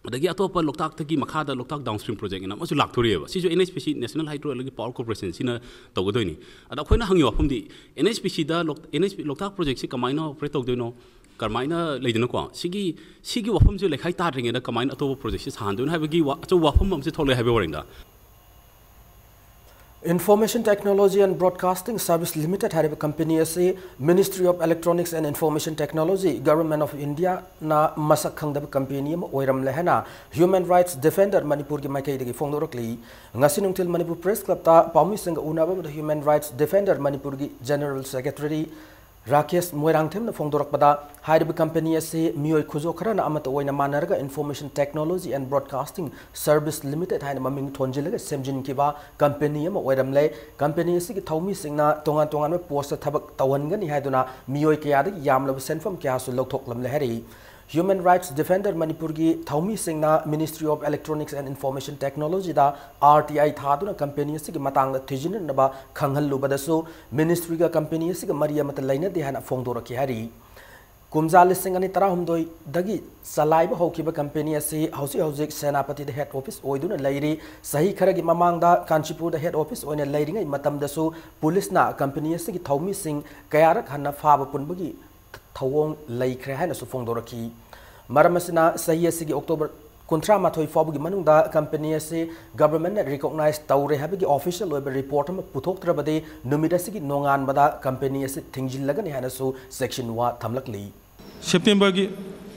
ꯑꯗꯒꯤ ꯑꯇꯣꯞꯄ ꯂꯣꯛꯇꯥꯛꯇꯒꯤ ꯃꯈꯥꯗ ꯂꯣꯛꯇꯥꯛ downstream project ꯑꯅ ꯑꯃꯁꯨ ꯂꯥꯛꯇꯣꯔꯤꯑꯕ꯫ ꯁꯤꯁꯨ NHPC, National Hydroelectric Power Corporation ꯁꯤꯅ ꯇꯧꯒꯗꯣꯏꯅꯤ꯫ ꯑꯗ ꯑꯩꯈꯣꯏꯅ ꯍꯪꯉꯤ ꯋꯥꯐꯝꯗꯤ, NHPC ꯗ ꯂꯣꯛ-, NHP, ꯂꯣꯛꯇꯥꯛ project ꯁꯤ ꯀꯃꯥꯏꯅ operate ꯇꯧꯗꯣꯏꯅꯣ, ꯀꯔꯝꯍꯥꯏꯅ ꯂꯩꯗꯅꯀꯣ, ꯁꯤꯒꯤ, ꯁꯤꯒꯤ ꯋꯥꯐꯝꯁꯦ ꯂꯩꯈꯥꯏ ꯇꯥꯗ꯭ꯔꯤꯉꯩꯗ ꯀꯃꯥꯏꯅ ꯑꯇꯣꯞꯄ project ꯁꯤ ꯁꯥꯍꯟꯗꯣꯏꯅꯣ ꯍꯥꯏꯕꯒꯤ ꯋꯥ-, ꯑꯆꯧꯕ ꯋꯥꯐꯝ ꯑꯃꯁꯨ ꯊꯣꯛꯂꯛꯑꯦ ꯍꯥꯏꯕꯒꯤ ꯋꯥꯔꯤꯅꯤꯗ꯫ Information Technology and Broadcasting Service Limited ꯍꯥꯏꯔꯤꯕ company ꯑꯁꯤ Ministry of Electronics and Information Technology, Government of India ꯅ ꯃꯁꯛ ꯈꯪꯗꯕ company ꯑꯃ ꯑꯣꯏꯔꯝꯂꯦ ꯍꯥꯏꯅ Human Rights Defender ꯃꯅꯤꯄꯨꯔꯒꯤ ꯃꯥꯏꯀꯩꯗꯒꯤ ꯐꯣꯡꯗꯣꯔꯛꯂꯤ꯫ ꯉꯁꯤ ꯅꯨꯡꯊꯤꯜ ꯃꯅꯤꯄꯨꯔ Press Club ꯇ ꯄꯥꯎꯃꯤꯁꯤꯡꯒ ꯎꯅꯕ ꯑꯃꯗ Human Rights Defender ꯃꯅꯤꯄꯨꯔꯒꯤ General Secretary ꯔꯥꯀꯦꯁ ꯃꯣꯏꯔꯥꯡꯊꯦꯝꯅ ꯐꯣꯡꯗꯣꯔꯛꯄꯗ, ꯍꯥꯏꯔꯤꯕ company ꯑꯁꯤ ꯃꯤꯑꯣꯏ ꯈꯨꯖꯣꯛ ꯈꯔꯅ ꯑꯃꯠꯇ ꯑꯣꯏꯅ ꯃꯥꯟꯅꯔꯒ Information Technology and Broadcasting Service Limited ꯍꯥꯏꯅ ꯃꯃꯤꯡ ꯊꯣꯟꯖꯤꯜꯂꯒ ꯁꯦꯝꯖꯤꯟꯈꯤꯕ company ꯑꯃ ꯑꯣꯏꯔꯝꯂꯦ꯫ Company ꯑꯁꯤꯒꯤ ꯊꯧꯃꯤꯁꯤꯡꯅ ꯇꯣꯉꯥꯟ ꯇꯣꯉꯥꯟꯕ post ꯇ ꯊꯕꯛ ꯇꯧꯍꯟꯒꯅꯤ ꯍꯥꯏꯗꯨꯅ ꯃꯤꯑꯣꯏ ꯀꯌꯥꯗꯒꯤ ꯌꯥꯝꯂꯕ ꯁꯦꯟꯐꯝ ꯀꯌꯥꯁꯨ ꯂꯧꯊꯣꯛꯂꯝꯂꯦ ꯍꯥꯏꯔꯤ꯫ Human Rights Defender ꯃꯅꯤꯄꯨꯔꯒꯤ ꯊꯧꯃꯤꯁꯤꯡꯅ Ministry of Electronics and Information Technology the RTI ꯊꯥꯗꯨꯅ company ꯑꯁꯤꯒꯤ ꯃꯇꯥꯡꯗ ꯊꯤꯖꯤꯟꯅꯕ ꯈꯪꯍꯜꯂꯨꯕꯗꯁꯨ ministry ꯒ company ꯑꯁꯤꯒ ꯃꯔꯤ ꯑꯃꯠꯇ ꯂꯩꯅꯗꯦ ꯍꯥꯏꯅ ꯐꯣꯡꯗꯣꯔꯛꯈꯤ ꯍꯥꯏꯔꯤ꯫ ꯀꯨꯝꯖꯥ ꯂꯤꯁꯤꯡ ꯑꯅꯤ ꯇꯔꯥꯍꯨꯝꯗꯣꯏꯗꯒꯤ ꯆꯂꯥꯏꯕ ꯍꯧꯈꯤꯕ company ꯑꯁꯤ ꯍꯧꯖꯤꯛ ꯍꯧꯖꯤꯛ ꯁꯦꯅꯥꯄꯇꯤꯗ head office ꯑꯣꯏꯗꯨꯅ ꯂꯩꯔꯤ꯫ ꯆꯍꯤ ꯈꯔꯒꯤ ꯃꯃꯥꯡꯗ ꯀꯥꯟꯆꯤꯄꯨꯔꯗ head office ꯑꯣꯏꯅ ꯂꯩꯔꯤꯉꯩ ꯃꯇꯝꯗꯁꯨ ꯄꯨꯂꯤꯁꯅ company ꯑꯁꯤꯒꯤ ꯊꯧꯃꯤꯁꯤꯡ ꯀꯌꯥꯔꯛ ꯍꯟꯅ ꯐꯥꯕ ꯄꯨꯟꯕꯒꯤ ꯊꯧꯑꯣꯡ ꯂꯩꯈ꯭ꯔꯦ ꯍꯥꯏꯅꯁꯨ ꯐꯣꯡꯗꯣꯔꯛꯈꯤ꯫ ꯃꯔꯝ ꯑꯁꯤꯅ ꯆꯍꯤ ꯑꯁꯤꯒꯤ October ꯀꯨꯟꯊ꯭ꯔꯥ ꯃꯥꯊꯣꯏ ꯐꯥꯎꯕꯒꯤ ꯃꯅꯨꯡꯗ ꯀꯝꯄꯅꯤ ꯑꯁꯤ ꯒꯚꯔꯟꯃꯦꯟꯠꯅ ꯔꯤꯀꯣꯛꯅꯥꯏꯖ ꯇꯧꯔꯦ ꯍꯥꯏꯕꯒꯤ ꯑꯣꯐꯤꯁꯤꯌꯦꯜ ꯑꯣꯏꯕ ꯔꯤꯄꯣꯔꯠ ꯑꯃ ꯄꯨꯊꯣꯛꯇ꯭ꯔꯕꯗꯤ ꯅꯨꯃꯤꯠ ꯑꯁꯤꯒꯤ ꯅꯣꯡꯉꯥꯟꯕꯗ ꯀꯝꯄꯅꯤ ꯑꯁꯤ ꯊꯤꯡꯖꯤꯜꯂꯒꯅꯤ ꯍꯥꯏꯅꯁꯨ ꯆꯦꯛꯁꯤꯟꯋꯥ ꯊꯝꯂꯛꯂꯤ꯫ ꯁꯦꯞꯇꯦꯝꯕꯔꯒꯤ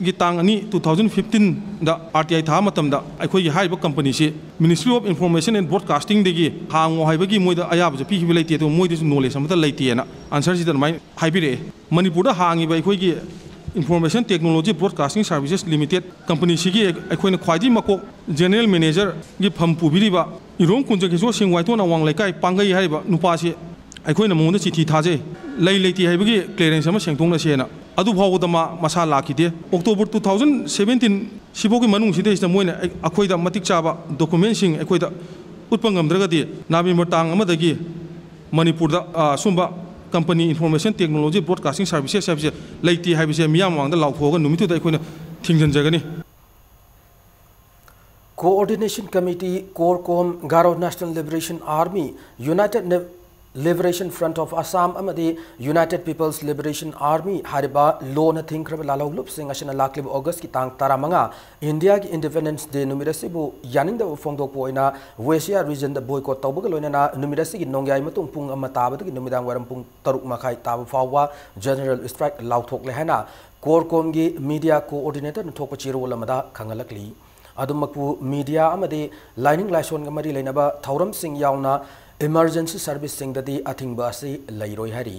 ꯒꯤ ꯇꯥꯡ ꯑꯅꯤ, two thousand fifteen ꯗ RTI ꯊꯥꯕ ꯃꯇꯝꯗ ꯑꯩꯈꯣꯏꯒꯤ ꯍꯥꯏꯔꯤꯕ ꯀꯝꯄꯅꯤꯁꯤ Ministry of Information and Broadcasting ꯗꯒꯤ ꯍꯥꯡꯉꯣ ꯍꯥꯏꯕꯒꯤ ꯃꯣꯏꯗ ꯑꯌꯥꯕꯁꯨ ꯄꯤꯈꯤꯕ ꯂꯩꯇꯦ, ꯑꯗꯨꯒ ꯃꯣꯏꯗꯁꯨ ꯅꯣꯂꯦꯖ ꯑꯃꯠꯇ ꯂꯩꯇꯦꯅ ꯑꯟꯁꯔꯁꯤꯗ ꯑꯗꯨꯃꯥꯏꯅ ꯍꯥꯏꯕꯤꯔꯛꯑꯦ꯫ ꯃꯅꯤꯄꯨꯔꯗ ꯍꯥꯡꯉꯤꯕ ꯑꯩꯈꯣꯏꯒꯤ Information Technology Broadcasting Services Limited ꯀꯝꯄꯅꯤꯁꯤꯒꯤ ꯑꯩꯈꯣꯏꯅ ꯈ꯭ꯋꯥꯏꯗꯒꯤ ꯃꯀꯣꯛ ꯖꯦꯅꯔꯦꯜ ꯃꯦꯅꯦꯖꯔꯒꯤ ꯐꯝ ꯄꯨꯕꯤꯔꯤꯕ ꯏꯔꯣꯝ ꯀꯨꯟꯖ ꯀꯦꯁꯣ ꯁꯤꯡ ꯋꯥꯏꯊꯣꯟ ꯑꯋꯥꯡ ꯂꯩꯀꯥꯏ ꯄꯥꯡꯒꯩ ꯍꯥꯏꯔꯤꯕ ꯅꯨꯄꯥꯁꯤ ꯑꯩꯈꯣꯏꯅ ꯃꯉꯣꯟꯗ ꯆꯤꯊꯤ ꯊꯥꯖꯩ꯫ ꯂꯩ ꯂꯩꯇꯦ ꯍꯥꯏꯕꯒꯤ ꯀ꯭ꯂꯤꯌꯥꯔꯦꯟꯁ ꯑꯃ ꯁꯦꯡꯗꯣꯛꯅꯁꯦꯅ꯫ ꯑꯗꯨ ꯐꯥꯎꯕꯗ ꯃꯥ ꯃꯁꯥ ꯂꯥꯛꯈꯤꯗꯦ꯫ ꯑꯣꯛꯇꯣꯕꯔ two thousand seventeen ꯁꯤꯐꯥꯎꯒꯤ ꯃꯅꯨꯡꯁꯤꯗꯩꯁꯤꯗ ꯃꯣꯏꯅ ꯑꯩ-, ꯑꯩꯈꯣꯏꯗ ꯃꯇꯤꯛ ꯆꯥꯕ ꯗꯣꯀꯨꯃꯦꯟꯁꯤꯡ ꯑꯩꯈꯣꯏꯗ ꯎꯠꯄ ꯉꯝꯗ꯭ꯔꯒꯗꯤ ꯅꯕꯦꯝꯕꯔ ꯇꯥꯡ ꯑꯃꯗꯒꯤ ꯃꯅꯤꯄꯨꯔꯗ, ꯑ, ꯁꯨꯝꯕ company Information Technology Broadcasting Services ꯍꯥꯏꯕꯁꯦ ꯂꯩꯇꯦ ꯍꯥꯏꯕꯁꯦ ꯃꯤꯌꯥꯝ ꯃꯃꯥꯡꯗ ꯂꯥꯎꯊꯣꯛꯑꯒ ꯅꯨꯃꯤꯠꯇꯨꯗ ꯑꯩꯈꯣꯏꯅ ꯊꯤꯡꯖꯤꯟꯖꯒꯅꯤ꯫ Coordination Committee, CORCOM, Garo National Liberation Army, United Ne-, Liberation Front of Assam ꯑꯃꯗꯤ United People's Liberation Army ꯍꯥꯏꯔꯤꯕ ꯂꯣꯅ ꯊꯤꯡꯈ꯭ꯔꯕ ꯂꯥꯜꯍꯧꯂꯨꯞꯁꯤꯡ ꯑꯁꯤꯅ ꯂꯥꯛꯂꯤꯕ ꯑꯣꯒꯁꯀꯤ ꯇꯥꯡ ꯇꯔꯥꯃꯉꯥ, ꯏꯟꯗꯤꯌꯥꯒꯤ Independence Day ꯅꯨꯃꯤꯠ ꯑꯁꯤꯕꯨ ꯌꯥꯅꯤꯡꯗꯕ ꯐꯣꯡꯗꯣꯛꯄ ꯑꯣꯏꯅ West Asia regionꯗ boycott ꯇꯧꯕꯒ ꯂꯣꯏꯅꯅ ꯅꯨꯃꯤꯠ ꯑꯁꯤꯒꯤ ꯅꯣꯡꯌꯥꯏ ꯃꯇꯨꯡ ꯄꯨꯡ ꯑꯃ ꯇꯥꯕꯗꯒꯤ ꯅꯨꯃꯤꯗꯥꯡ ꯋꯥꯏꯔꯝ ꯄꯨꯡ ꯇꯔꯨꯛ ꯃꯈꯥꯏ ꯇꯥꯕ ꯐꯥꯎꯕ general strike ꯂꯥꯎꯊꯣꯛꯂꯦ ꯍꯥꯏꯅ CORCOMꯒꯤ media coordinatorꯅ ꯊꯣꯛꯄ ꯆꯦꯔꯣꯜ ꯑꯃꯗ ꯈꯪꯍꯜꯂꯛꯂꯤ꯫ ꯑꯗꯨꯃꯛꯄꯨ media ꯑꯃꯗꯤ ꯂꯥꯏꯅꯤꯡ ꯂꯥꯏꯁꯣꯟꯒ ꯃꯔꯤ ꯂꯩꯅꯕ ꯊꯧꯔꯝꯁꯤꯡ ꯌꯥꯎꯅ emergency serviceꯁꯤꯡꯗꯗꯤ ꯑꯊꯤꯡꯕ ꯑꯁꯤ ꯂꯩꯔꯣꯏ ꯍꯥꯏꯔꯤ꯫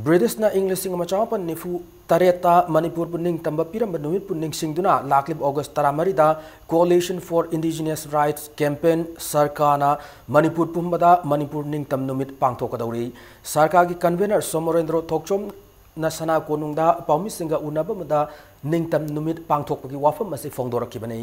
ꯕ꯭ꯔꯤꯇꯤꯁꯅ ꯏꯪ ꯂꯤꯁꯤꯡ ꯑꯃ ꯆꯃꯥꯄꯟ ꯅꯤꯐꯨ ꯇꯔꯦꯠꯇ ꯃꯅꯤꯄꯨꯔꯕꯨ ꯅꯤꯡꯇꯝꯕ ꯄꯤꯔꯝꯕ ꯅꯨꯃꯤꯠꯄꯨ ꯅꯤꯡꯁꯤꯡꯗꯨꯅ ꯂꯥꯛꯂꯤꯕ August ꯇꯔꯥꯃꯔꯤꯗ Coalition for Indigenous Rights Campaign ꯁꯔꯀꯥꯔꯅ ꯃꯅꯤꯄꯨꯔ ꯄꯨꯝꯕꯗ ꯃꯅꯤꯄꯨꯔ ꯅꯤꯡꯇꯝ ꯅꯨꯃꯤꯠ ꯄꯥꯡꯊꯣꯛꯀꯗꯧꯔꯤ꯫ ꯁꯔꯀꯥꯔꯒꯤ convener ꯁꯣꯃꯣꯔꯦꯟꯗ꯭ꯔꯣ ꯊꯣꯛꯆꯣꯝ ꯅ ꯁꯅꯥ ꯀꯣꯅꯨꯡꯗ ꯄꯥꯎꯃꯤꯁꯤꯡꯒ ꯎꯅꯕ ꯑꯃꯗ ꯅꯤꯡꯇꯝ ꯅꯨꯃꯤꯠ ꯄꯥꯡꯊꯣꯛꯄꯒꯤ ꯋꯥꯐꯝ ꯑꯁꯤ ꯐꯣꯡꯗꯣꯔꯛꯈꯤꯕꯅꯤ꯫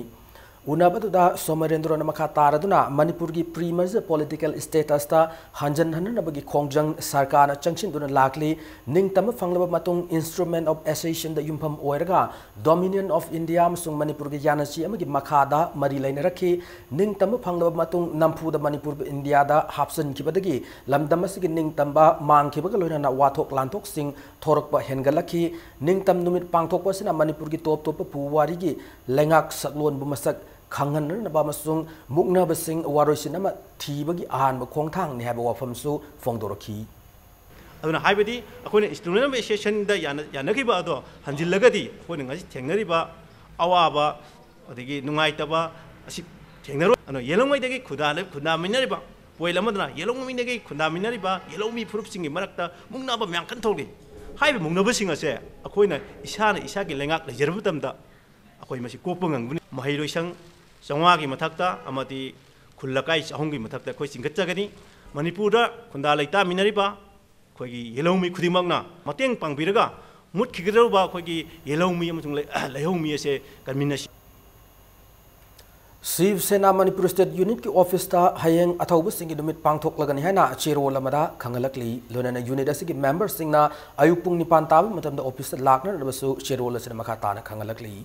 ꯎꯅꯕꯗꯨꯗ ꯁꯣꯃꯔꯦꯟꯗ꯭ꯔꯣꯅ ꯃꯈꯥ ꯇꯥꯔꯗꯨꯅ ꯃꯅꯤꯄꯨꯔꯒꯤ pre-merger political status ꯇ ꯍꯟꯖꯟꯍꯟꯅꯅꯕꯒꯤ ꯈꯣꯡꯖꯪ ꯁꯔꯀꯥꯔꯅ ꯆꯪꯁꯤꯟꯗꯨꯅ ꯂꯥꯛꯂꯤ꯫ ꯅꯤꯡꯇꯝꯕ ꯐꯪꯂꯕ ꯃꯇꯨꯡ instrument of accession ꯗ ꯌꯨꯝꯐꯝ ꯑꯣꯏꯔꯒ Dominion of India ꯑꯃꯁꯨꯡ ꯃꯅꯤꯄꯨꯔꯒꯤ ꯌꯥꯅꯆꯦ ꯑꯃꯒꯤ ꯃꯈꯥꯗ ꯃꯔꯤ ꯂꯩꯅꯔꯛꯈꯤ꯫ ꯅꯤꯡꯇꯝꯕ ꯐꯪꯂꯕ ꯃꯇꯨꯡ ꯅꯝꯐꯨꯗ ꯃꯅꯤꯄꯨꯔꯕꯨ ꯏꯟꯗꯤꯌꯥꯗ ꯍꯥꯞꯆꯤꯟꯈꯤꯕꯗꯒꯤ ꯂꯝꯗꯝ ꯑꯁꯤꯒꯤ ꯅꯤꯡꯇꯝꯕ ꯃꯥꯡꯈꯤꯕꯒ ꯂꯣꯏꯅꯅ ꯋꯥꯊꯣꯛ ꯂꯥꯟꯊꯣꯛꯁꯤꯡ ꯊꯣꯔꯛꯄ ꯍꯦꯟꯒꯠꯂꯛꯈꯤ꯫ ꯅꯤꯡꯇꯝ ꯅꯨꯃꯤꯠ ꯄꯥꯡꯊꯣꯛꯄ ꯑꯁꯤꯅ ꯃꯅꯤꯄꯨꯔꯒꯤ ꯇꯣꯞ ꯇꯣꯞꯄ ꯄꯨꯋꯥꯔꯤꯒꯤ ꯂꯩꯉꯥꯛ ꯁꯛꯂꯣꯟꯕꯨ ꯃꯁꯛ ꯈꯪꯍꯟꯅꯅꯕ ꯑꯃꯁꯨꯡ ꯃꯨꯛꯅꯕꯁꯤꯡ ꯋꯥꯔꯣꯏꯁꯤꯟ ꯑꯃ ꯊꯤꯕꯒꯤ ꯑꯍꯥꯟꯕ ꯈꯣꯡꯊꯥꯡꯅꯤ ꯍꯥꯏꯕ ꯋꯥꯐꯝꯁꯨ ꯐꯣꯡꯗꯣꯔꯛꯈꯤ꯫ ꯑꯗꯨꯅ ꯍꯥꯏꯕꯗꯤ ꯑꯩꯈꯣꯏꯅ instrument of accession ꯗ ꯌꯥꯅ-, ꯌꯥꯅꯈꯤꯕ ꯑꯗꯣ ꯍꯟꯖꯤꯜꯂꯒꯗꯤ ꯑꯩꯈꯣꯏꯅ ꯉꯁꯤ ꯊꯦꯡꯅꯔꯤꯕ ꯑꯋꯥꯕ ꯑꯗꯒꯤ ꯅꯨꯡꯉꯥꯏꯇꯕ ꯑꯁꯤ ꯊꯦꯡꯅꯔꯣꯏ꯫ ꯑꯗꯨꯅ ꯌꯦꯜꯍꯧꯉꯩꯗꯒꯤ ꯈꯨꯟꯗꯥ-, ꯈꯨꯟꯗꯥꯃꯤꯟꯅꯔꯤꯕ point ꯑꯃꯗꯅ ꯌꯦꯜꯍꯧꯉꯩꯗꯒꯤ ꯈꯨꯟꯗꯥꯃꯤꯟꯅꯔꯤꯕ ꯌꯦꯜꯍꯧꯃꯤ ꯐꯨꯔꯨꯞꯁꯤꯡꯒꯤ ꯃꯔꯛꯇ ꯃꯨꯛꯅꯕ ꯃꯌꯥꯝ ꯀꯟꯅ ꯊꯣꯛꯂꯤ꯫ ꯍꯥꯏꯔꯤꯕ ꯃꯨꯛꯅꯕꯁꯤꯡ ꯑꯁꯦ ꯑꯩꯈꯣꯏꯅ ꯏꯁꯥꯅ ꯏꯁꯥꯒꯤ ꯂꯩꯉꯥꯛ ꯂꯩꯖꯔꯕ ꯃꯇꯝꯗ ꯑꯩꯈꯣꯏ ꯃꯁꯤ ꯀꯣꯛꯄ ꯉꯝꯒꯅꯤ꯫ ꯃꯍꯩꯔꯣꯏꯁꯪ ꯆꯥꯝꯃꯉꯥꯒꯤ ꯃꯊꯛꯇ ꯑꯃꯗꯤ ꯈꯨꯜ ꯂꯩꯀꯥꯏ ꯆꯍꯨꯝꯒꯤ ꯃꯊꯛꯇ ꯑꯩꯈꯣꯏ ꯆꯤꯡꯈꯠꯆꯒꯅꯤ꯫ ꯃꯅꯤꯄꯨꯔꯗ ꯈꯨꯟꯗꯥ ꯂꯩꯇꯥꯃꯤꯟꯅꯔꯤꯕ ꯑꯩꯈꯣꯏꯒꯤ ꯌꯦꯜꯍꯧꯃꯤ ꯈꯨꯗꯤꯡꯃꯛꯅ ꯃꯇꯦꯡ ꯄꯥꯡꯕꯤꯔꯒ ꯃꯨꯠꯈꯤꯒꯗꯧꯔꯕ ꯑꯩꯈꯣꯏꯒꯤ ꯌꯦꯜꯍꯧꯃꯤ ꯑꯃꯁꯨꯡ ꯂꯩ-, ꯂꯩꯍꯧꯃꯤ ꯑꯁꯦ ꯀꯟꯃꯤꯟꯅꯁꯤ꯫ ꯁꯤꯕ ꯁꯦꯅꯥ ꯃꯅꯤꯄꯨꯔ state unit ꯀꯤ office ꯇ ꯍꯌꯦꯡ ꯑꯊꯧꯕꯁꯤꯡꯒꯤ ꯅꯨꯃꯤꯠ ꯄꯥꯡꯊꯣꯛꯂꯒꯅꯤ ꯍꯥꯏꯅ ꯆꯦꯔꯣꯜ ꯑꯃꯗ ꯈꯪꯍꯜꯂꯛꯂꯤ꯫ ꯂꯣꯏꯅꯅ unit ꯑꯁꯤꯒꯤ member ꯁꯤꯡꯅ ꯑꯌꯨꯛ ꯄꯨꯡ ꯅꯤꯄꯥꯟ ꯇꯥꯕ ꯃꯇꯝꯗ office ꯇ ꯂꯥꯛꯅꯅꯕꯁꯨ ꯆꯦꯔꯣꯜ ꯑꯁꯤꯅ ꯃꯈꯥ ꯇꯥꯅ ꯈꯪꯍꯜꯂꯛꯂꯤ꯫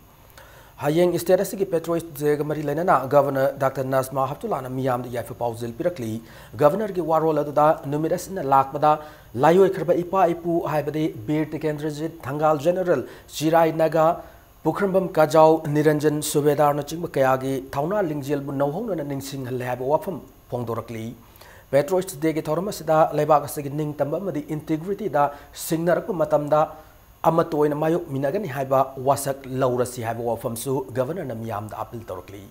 ꯍꯌꯦꯡ state ꯑꯁꯤꯒꯤ Patriots Day ꯒ ꯃꯔꯤ ꯂꯩꯅꯅ Governor Doctor ꯅꯖꯃꯥ ꯍꯦꯞꯇꯨꯜꯂꯥꯅ ꯃꯤꯌꯥꯝꯗ ꯌꯥꯏꯐ ꯄꯥꯎꯖꯦꯜ ꯄꯤꯔꯛꯂꯤ꯫ Governor ꯒꯤ ꯋꯥꯔꯣꯜ ꯑꯗꯨꯗ ꯅꯨꯃꯤꯠ ꯑꯁꯤꯅ ꯂꯥꯛꯄꯗ ꯂꯥꯏꯑꯣꯏꯈ꯭ꯔꯕ ꯏꯄꯥ ꯏꯄꯨ ꯍꯥꯏꯕꯗꯤ ꯕꯤꯔ ꯇꯤꯀꯦꯟꯗ꯭ꯔꯖꯤꯠ, ꯊꯪꯒꯥꯜ General, ꯆꯤꯔꯥꯏ ꯅꯥꯒꯥ, ꯄꯨꯈ꯭ꯔꯝꯕꯝ ꯀꯖꯥꯎ, ꯅꯤꯔꯟꯖꯟ ꯁꯨꯕꯦꯗꯥꯔꯅꯆꯤꯡꯕ ꯀꯌꯥꯒꯤ ꯊꯧꯅꯥ ꯂꯤꯡꯖꯦꯜꯕꯨ ꯅꯧꯍꯧꯅꯅ ꯅꯤꯡꯁꯤꯡꯍꯜꯂꯦ ꯍꯥꯏꯕ ꯋꯥꯐꯝ ꯐꯣꯡꯗꯣꯔꯛꯂꯤ꯫ Patriots Day ꯒꯤ ꯊꯧꯔꯝ ꯑꯁꯤꯗ ꯂꯩꯕꯥꯛ ꯑꯁꯤꯒꯤ ꯅꯤꯡꯇꯝꯕ ꯑꯃꯗꯤ integrity ꯗ ꯁꯤꯡꯅꯔꯛꯄ ꯃꯇꯝꯗ ꯑꯃꯠꯇ ꯑꯣꯏꯅ ꯃꯥꯌꯣꯛꯃꯤꯟꯅꯒꯅꯤ ꯍꯥꯏꯕ ꯋꯥꯁꯛ ꯂꯧꯔꯁꯤ ꯍꯥꯏꯕ ꯋꯥꯐꯝꯁꯨ Governor ꯅ ꯃꯤꯌꯥꯝꯗ appeal ꯇꯧꯔꯛꯂꯤ꯫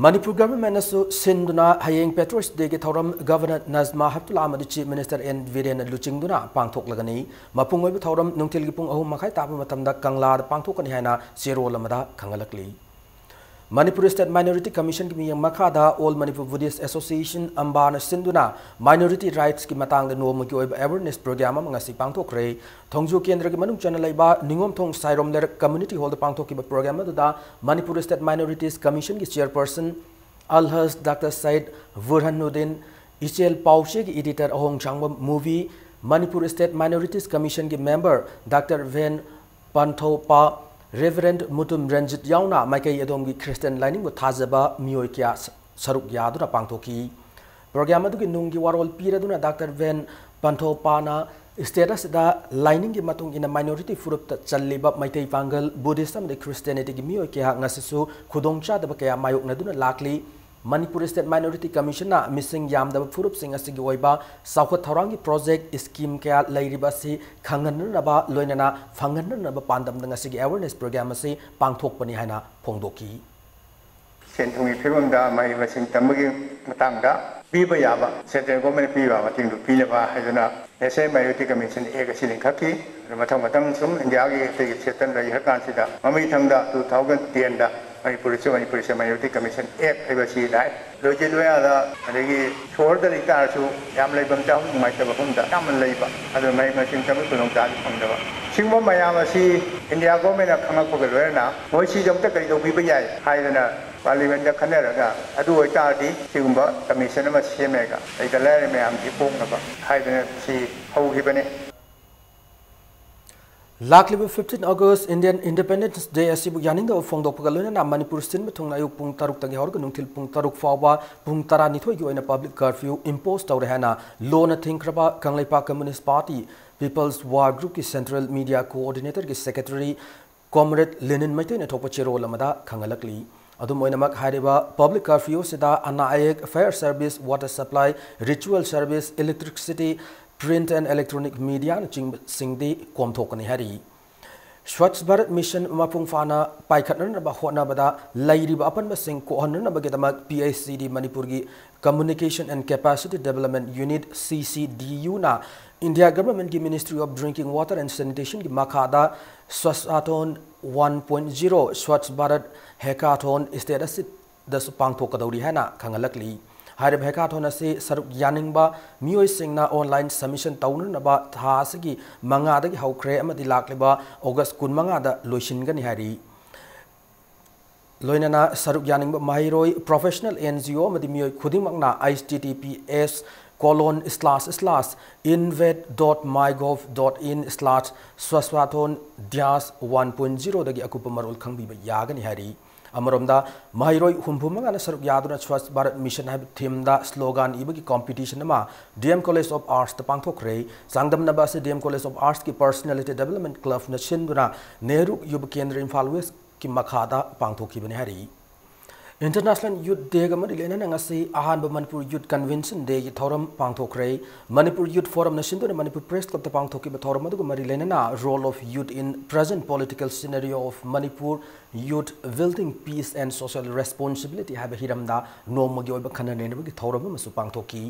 ꯃꯅꯤꯄꯨꯔ Government ꯅꯁꯨ ꯁꯤꯟꯗꯨꯅ ꯍꯌꯦꯡ Patriots Day ꯒꯤ ꯊꯧꯔꯝ Governor ꯅꯖꯃꯥ ꯍꯦꯞꯇꯨꯜꯂꯥ ꯑꯃꯗꯤ Chief Minister ꯑꯦꯟ ꯕꯤꯔꯦꯟꯅ ꯂꯨꯆꯤꯡꯗꯨꯅ ꯄꯥꯡꯊꯣꯛꯂꯒꯅꯤ꯫ ꯃꯄꯨꯡ ꯑꯣꯏꯕ ꯊꯧꯔꯝ ꯅꯨꯡꯊꯤꯜꯒꯤ ꯄꯨꯡ ꯑꯍꯨꯝ ꯃꯈꯥꯏ ꯇꯥꯕ ꯃꯇꯝꯗ ꯀꯪꯂꯥꯗ ꯄꯥꯡꯊꯣꯛꯀꯅꯤ ꯍꯥꯏꯅ ꯆꯦꯔꯣꯜ ꯑꯃꯗ ꯈꯪꯍꯜꯂꯛꯂꯤ꯫ ꯃꯅꯤꯄꯨꯔ State Minority Commission ꯒꯤ ꯃꯤꯠꯌꯦꯡ ꯃꯈꯥꯗ All Manipur Buddhist Association, ꯑꯝꯕꯥꯅ ꯁꯤꯟꯗꯨꯅ minority rights ꯀꯤ ꯃꯇꯥꯡꯗ ꯅꯣꯡꯃꯒꯤ ꯑꯣꯏꯕ awareness program ꯑꯃ ꯉꯁꯤ ꯄꯥꯡꯊꯣꯛꯈ꯭ꯔꯦ꯫ ꯊꯣꯡꯖꯨ ꯀꯦꯟꯗ꯭ꯔꯒꯤ ꯃꯅꯨꯡ ꯆꯟꯅ ꯂꯩꯕ ꯅꯤꯉꯣꯝꯊꯣꯡ ꯁꯥꯏꯔꯣꯝ ꯂꯩꯔꯛ community hall ꯗ ꯄꯥꯡꯊꯣꯛꯈꯤꯕ program ꯑꯗꯨꯗ ꯃꯅꯤꯄꯨꯔ State Minorities Commission ꯒꯤ chairperson ꯑꯜꯍꯖ ꯗꯥꯛꯇꯔ ꯁꯌꯤꯗ ꯕꯨꯔꯍꯥꯅꯨꯗꯤꯟ, ꯏꯆꯦꯜ ꯄꯥꯎꯆꯦꯒꯤ editor ꯑꯍꯣꯡꯁꯥꯡꯕꯝ ꯃꯨꯚꯤ, ꯃꯅꯤꯄꯨꯔ State Minorities Commission ꯒꯤ member ꯗꯥꯛꯇꯔ ꯚꯦꯟ ꯄꯟꯊꯧꯄꯥ, Reverend ꯃꯨꯇꯨꯝ ꯔꯟꯖꯤꯠ ꯌꯥꯎꯅ ꯃꯥꯏꯀꯩ ꯑꯗꯣꯝꯒꯤ Christian ꯂꯥꯏꯅꯤꯡꯕꯨ ꯊꯥꯖꯕ ꯃꯤꯑꯣꯏ ꯀꯌꯥ ꯁ-, ꯁꯔꯨꯛ ꯌꯥꯗꯨꯅ ꯄꯥꯡꯊꯣꯛꯈꯤ꯫ Program ꯑꯗꯨꯒꯤ ꯅꯨꯡꯒꯤ ꯋꯥꯔꯣꯜ ꯄꯤꯔꯗꯨꯅ ꯗꯥꯛꯇꯔ ꯚꯦꯟ ꯄꯟꯊꯧꯄꯥꯅ state ꯑꯁꯤꯗ ꯂꯥꯏꯅꯤꯡꯒꯤ ꯃꯇꯨꯡ ꯏꯟꯅ minority ꯐꯨꯔꯨꯞꯇ ꯆꯜꯂꯤꯕ ꯃꯩꯇꯩ ꯄꯥꯡꯒꯜ, Buddhist ꯑꯃꯗꯤ Christianity ꯒꯤ ꯃꯤꯑꯣꯏ ꯀꯌꯥ ꯉꯁꯤꯁꯨ ꯈꯨꯗꯣꯡꯆꯥꯗꯕ ꯀꯌꯥ ꯃꯥꯌꯣꯛꯅꯗꯨꯅ ꯂꯥꯛꯂꯤ꯫ ꯃꯅꯤꯄꯨꯔ State Minority Commission ꯅ ꯃꯤꯁꯤꯡ ꯌꯥꯝꯗꯕ ꯐꯨꯔꯨꯞꯁꯤꯡ ꯑꯁꯤꯒꯤ ꯑꯣꯏꯕ ꯆꯥꯎꯈꯠ ꯊꯧꯔꯥꯡꯒꯤ project, scheme ꯀꯌꯥ ꯂꯩꯔꯤꯕ ꯑꯁꯤ ꯈꯪꯍꯟꯅꯅꯕ ꯂꯣꯏꯅꯅ ꯐꯪꯍꯟꯅꯅꯕ ꯄꯥꯟꯗꯝꯗ ꯉꯁꯤꯒꯤ awareness program ꯑꯁꯤ ꯄꯥꯡꯊꯣꯛꯄꯅꯤ ꯍꯥꯏꯅ ꯐꯣꯡꯗꯣꯛꯈꯤ꯫ ꯁꯦꯟ ꯊꯨꯝꯒꯤ ꯐꯤꯕꯝꯗ ꯃꯍꯩ ꯃꯁꯤꯡ ꯇꯝꯕꯒꯤ ꯃꯇꯥꯡꯗ ꯄꯤꯕ ꯌꯥꯕ, central government ꯅ ꯄꯤꯕ ꯌꯥꯕ ꯃꯇꯦꯡꯗꯨ ꯄꯤꯅꯕ ꯍꯥꯏꯗꯨꯅ National Minority Commission Act ꯑꯁꯤ ꯂꯤꯡꯈꯠꯈꯤ꯫ ꯑꯗꯨ ꯃꯊꯪ ꯃꯊꯪ ꯁꯨꯝ ꯏꯟꯗꯤꯌꯥꯒꯤ ꯑꯇꯩ state ꯇ ꯂꯩꯈ꯭ꯔꯀꯥꯟꯁꯤꯗ ꯃꯃꯩ ꯊꯪꯗ two thousand ten ꯗ ꯃꯅꯤꯄꯨꯔꯗꯁꯨ Manipur State Minority Commission Act ꯍꯥꯏꯕ ꯑꯁꯤ ꯂꯥꯛꯑꯦ꯫ ꯂꯣꯏꯖꯤꯜ ꯂꯣꯌꯥꯗ ꯑꯗꯒꯤ ꯁꯣꯍꯣꯔꯗ ꯂꯩꯇꯥꯔꯁꯨ ꯌꯥꯝ ꯂꯩꯐꯝ ꯆꯥꯐꯝ ꯅꯨꯡꯉꯥꯏꯇꯕ ꯃꯐꯝꯗ ꯌꯥꯝꯅ ꯂꯩꯕ, ꯑꯗꯨꯅ ꯃꯍꯩ ꯃꯁꯤꯡ ꯇꯝꯕꯒꯤ ꯈꯨꯗꯣꯡꯆꯥꯕꯗꯤ ꯐꯪꯗꯕ꯫ ꯁꯤꯒꯨꯝꯕ ꯃꯌꯥꯝ ꯑꯁꯤ ꯏꯟꯗꯤꯌꯥ government ꯅ ꯈꯪꯉꯛꯄꯒ ꯂꯣꯏꯅꯅ ꯃꯣꯏ ꯁꯤꯁꯦ ꯑꯝꯇ ꯀꯔꯤ ꯇꯧꯕꯤꯕ ꯌꯥꯏ ꯍꯥꯏꯗꯅ parliament ꯇ ꯈꯟꯅꯔꯒ, ꯑꯗꯨ ꯑꯣꯏꯇꯥꯔꯗꯤ ꯁꯤꯒꯨꯝꯕ commission ꯑꯃ ꯁꯦꯝꯃꯦꯒ ꯂꯩꯇ ꯂꯥꯏꯔ ꯃꯌꯥꯝꯁꯤ ꯄꯣꯛꯅꯕ ꯍꯥꯏꯗꯅ ꯁꯤ ꯍꯧꯈꯤꯕꯅꯤ꯫ ꯂꯥꯛꯂꯤꯕ fifteen August Indian Independence Day ꯑꯁꯤꯕꯨ ꯌꯥꯅꯤꯡꯗꯕ ꯐꯣꯡꯗꯣꯛꯄꯒ ꯂꯣꯏꯅꯅ ꯃꯅꯤꯄꯨꯔ ꯁꯤꯟꯕ ꯊꯨꯡꯅ ꯑꯌꯨꯛ ꯄꯨꯡ ꯇꯔꯨꯛꯇꯒꯤ ꯍꯧꯔꯒ ꯅꯨꯡꯊꯤꯜ ꯄꯨꯡ ꯇꯔꯨꯛ ꯐꯥꯎꯕ ꯄꯨꯡ ꯇꯔꯥꯅꯤꯊꯣꯏꯒꯤ ꯑꯣꯏꯅ public curfew impose ꯇꯧꯔꯦ ꯍꯥꯏꯅ ꯂꯣꯅ ꯊꯤꯡꯈ꯭ꯔꯕ Kangleipak Communist Party People's War Group ꯀꯤ Central Media Coordinator ꯒꯤ Secretary Comrade ꯂꯦꯅꯤꯟ ꯃꯩꯇꯩꯅ ꯊꯣꯛꯄ ꯆꯦꯔꯣꯜ ꯑꯃꯗ ꯈꯪꯍꯜꯂꯛꯂꯤ꯫ ꯑꯗꯨꯝ ꯑꯣꯏꯅꯃꯛ, ꯍꯥꯏꯔꯤꯕ public curfew ꯑꯁꯤꯗ ꯑꯅꯥ ꯑꯌꯦꯛ, fire service, water supply, ritual service, electricity, print and electronic media ꯅꯆꯤꯡꯕꯁꯤꯡꯗꯤ ꯀꯣꯝꯊꯣꯛꯀꯅꯤ ꯍꯥꯏꯔꯤ꯫ Swachh Bharat Mission ꯃꯄꯨꯡ ꯐꯥꯅ ꯄꯥꯏꯈꯠꯅꯅꯕ ꯍꯣꯠꯅꯕꯗ ꯂꯩꯔꯤꯕ ꯑꯄꯟꯕꯁꯤꯡ ꯀꯣꯛꯍꯟꯅꯅꯕꯒꯤꯗꯃꯛ P I C D ꯃꯅꯤꯄꯨꯔꯒꯤ Communication and Capacity Development Unit, C C D U ꯅ India Government ꯀꯤ Ministry of Drinking Water and Sanitation ꯒꯤ ꯃꯈꯥꯗ Swachhathon one point zero Swachh Bharat Hackathon state ꯑꯁꯤꯗꯁꯨ ꯄꯥꯡꯊꯣꯛꯀꯗꯧꯔꯤ ꯍꯥꯏꯅ ꯈꯪꯍꯜꯂꯛꯂꯤ꯫ ꯍꯥꯏꯔꯤꯕ hackathon ꯑꯁꯤ ꯁꯔꯨꯛ ꯌꯥꯅꯤꯡꯕ ꯃꯤꯑꯣꯏꯁꯤꯡꯅ online submission ꯇꯧꯅꯅꯕ ꯊꯥ ꯑꯁꯤꯒꯤ ꯃꯉꯥꯗꯒꯤ ꯍꯧꯈ꯭ꯔꯦ ꯑꯃꯗꯤ ꯂꯥꯛꯂꯤꯕ August ꯀꯨꯟꯃꯉꯥꯗ ꯂꯣꯏꯁꯤꯟꯒꯅꯤ ꯍꯥꯏꯔꯤ꯫ ꯂꯣꯏꯅꯅ ꯁꯔꯨꯛ ꯌꯥꯅꯤꯡꯕ ꯃꯍꯩꯔꯣꯏ, professional, N G O ꯑꯃꯗꯤ ꯃꯤꯑꯣꯏ ꯈꯨꯗꯤꯡꯃꯛꯅ H T T P S colon slash slash invade dot mygov dot in slash Swachhathon dash one point zero ꯗꯒꯤ ꯑꯀꯨꯞꯄ ꯃꯔꯣꯜ ꯈꯪꯕꯤꯕ ꯌꯥꯒꯅꯤ ꯍꯥꯏꯔꯤ꯫ ꯑꯃꯔꯣꯝꯗ, ꯃꯍꯩꯔꯣꯏ ꯍꯨꯝꯐꯨ ꯃꯉꯥꯅ ꯁꯔꯨꯛ ꯌꯥꯗꯨꯅ Swachh Bharat Mission ꯍꯥꯏꯕ theme ꯗ slogan ꯏꯕꯒꯤ competition ꯑꯃ D M College of Arts ꯇ ꯄꯥꯡꯊꯣꯛꯈ꯭ꯔꯦ꯫ ꯆꯥꯡꯗꯝꯅꯕ ꯑꯁꯤ D M College of Arts ꯀꯤ Personality Development Club ꯅ ꯁꯤꯟꯗꯨꯅ ꯅꯦꯍꯔꯨ ꯌꯨꯕ ꯀꯦꯟꯗ꯭ꯔ ꯏꯝꯐꯥꯜ West ꯀꯤ ꯃꯈꯥꯗ ꯄꯥꯡꯊꯣꯛꯈꯤꯕꯅꯤ ꯍꯥꯏꯔꯤ꯫ International Youth Day ꯒ ꯃꯔꯤ ꯂꯩꯅꯅ ꯉꯁꯤ ꯑꯍꯥꯟꯕ Manipur Youth Convention Day ꯒꯤ ꯊꯧꯔꯝ ꯄꯥꯡꯊꯣꯛꯈ꯭ꯔꯦ꯫ Manipur Youth Forum ꯅ ꯁꯤꯟꯗꯨꯅ Manipur Press Club ꯇ ꯄꯥꯡꯊꯣꯛꯈꯤꯕ ꯊꯧꯔꯝ ꯑꯗꯨꯒ ꯃꯔꯤ ꯂꯩꯅꯅ Role of Youth in Present Political Scenario of Manipur, Youth Building Peace and Social Responsibility ꯍꯥꯏꯕ ꯍꯤꯔꯝꯗ ꯅꯣꯡꯃꯒꯤ ꯑꯣꯏꯕ ꯈꯟꯅ ꯅꯩꯅꯕꯒꯤ ꯊꯧꯔꯝ ꯑꯃꯁꯨ ꯄꯥꯡꯊꯣꯛꯈꯤ꯫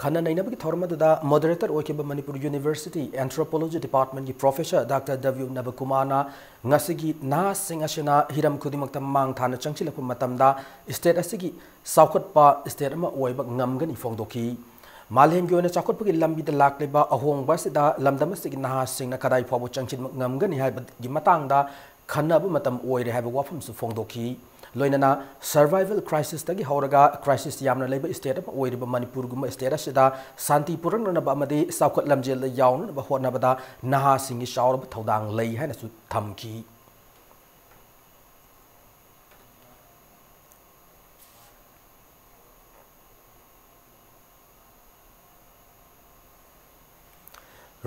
ꯈꯟꯅ ꯅꯩꯅꯕꯒꯤ ꯊꯧꯔꯝ ꯑꯗꯨꯗ moderator ꯑꯣꯏꯈꯤꯕ Manipur University Anthropology Department ꯀꯤ Professor Doctor W ꯅꯕꯀꯨꯃꯥꯔꯅ ꯉꯁꯤꯒꯤ ꯅꯍꯥꯁꯤꯡ ꯑꯁꯤꯅ ꯍꯤꯔꯝ ꯈꯨꯗꯤꯡꯃꯛꯇ ꯃꯥꯡ ꯊꯥꯅ ꯆꯪꯁꯤꯜꯂꯛꯄ ꯃꯇꯝꯗ state ꯑꯁꯤꯒꯤ ꯆꯥꯎꯈꯠꯄ state ꯑꯃ ꯑꯣꯏꯕ ꯉꯝꯒꯅꯤ ꯐꯣꯡꯗꯣꯛꯈꯤ꯫ ꯃꯥꯂꯦꯝꯒꯤ ꯑꯣꯏꯅ ꯆꯥꯎꯈꯠꯄꯒꯤ ꯂꯝꯕꯤꯗ ꯂꯥꯛꯂꯤꯕ ꯑꯍꯣꯡꯕ ꯑꯁꯤꯗ ꯂꯝꯗꯝ ꯑꯁꯤꯒꯤ ꯅꯍꯥꯁꯤꯡꯅ ꯀꯗꯥꯏ ꯐꯥꯎꯕ ꯆꯪꯁꯤꯟꯕ ꯉꯝꯒꯅꯤ ꯍꯥꯏꯕꯒꯤ ꯃꯇꯥꯡꯗ ꯈꯟꯅꯕ ꯃꯇꯝ ꯑꯣꯏꯔꯦ ꯍꯥꯏꯕ ꯋꯥꯐꯝꯁꯨ ꯐꯣꯡꯗꯣꯛꯈꯤ꯫ ꯂꯣꯏꯅꯅ survival crisis ꯇꯒꯤ ꯍꯧꯔꯒ crisis ꯌꯥꯝꯅ ꯂꯩꯕ state ꯑꯃ ꯑꯣꯏꯔꯤꯕ ꯃꯅꯤꯄꯨꯔꯒꯨꯝꯕ state ꯑꯁꯤꯗ ꯁꯥꯟꯇꯤ ꯄꯨꯔꯛꯅꯅꯕ ꯑꯃꯗꯤ ꯆꯥꯎꯈꯠ ꯂꯝꯖꯦꯜꯗ ꯌꯥꯎꯅꯅꯕ ꯍꯣꯠꯅꯕꯗ ꯅꯍꯥꯁꯤꯡꯒꯤ ꯆꯥꯎꯔꯕ ꯊꯧꯗꯥꯡ ꯂꯩ ꯍꯥꯏꯅꯁꯨ ꯊꯝꯈꯤ꯫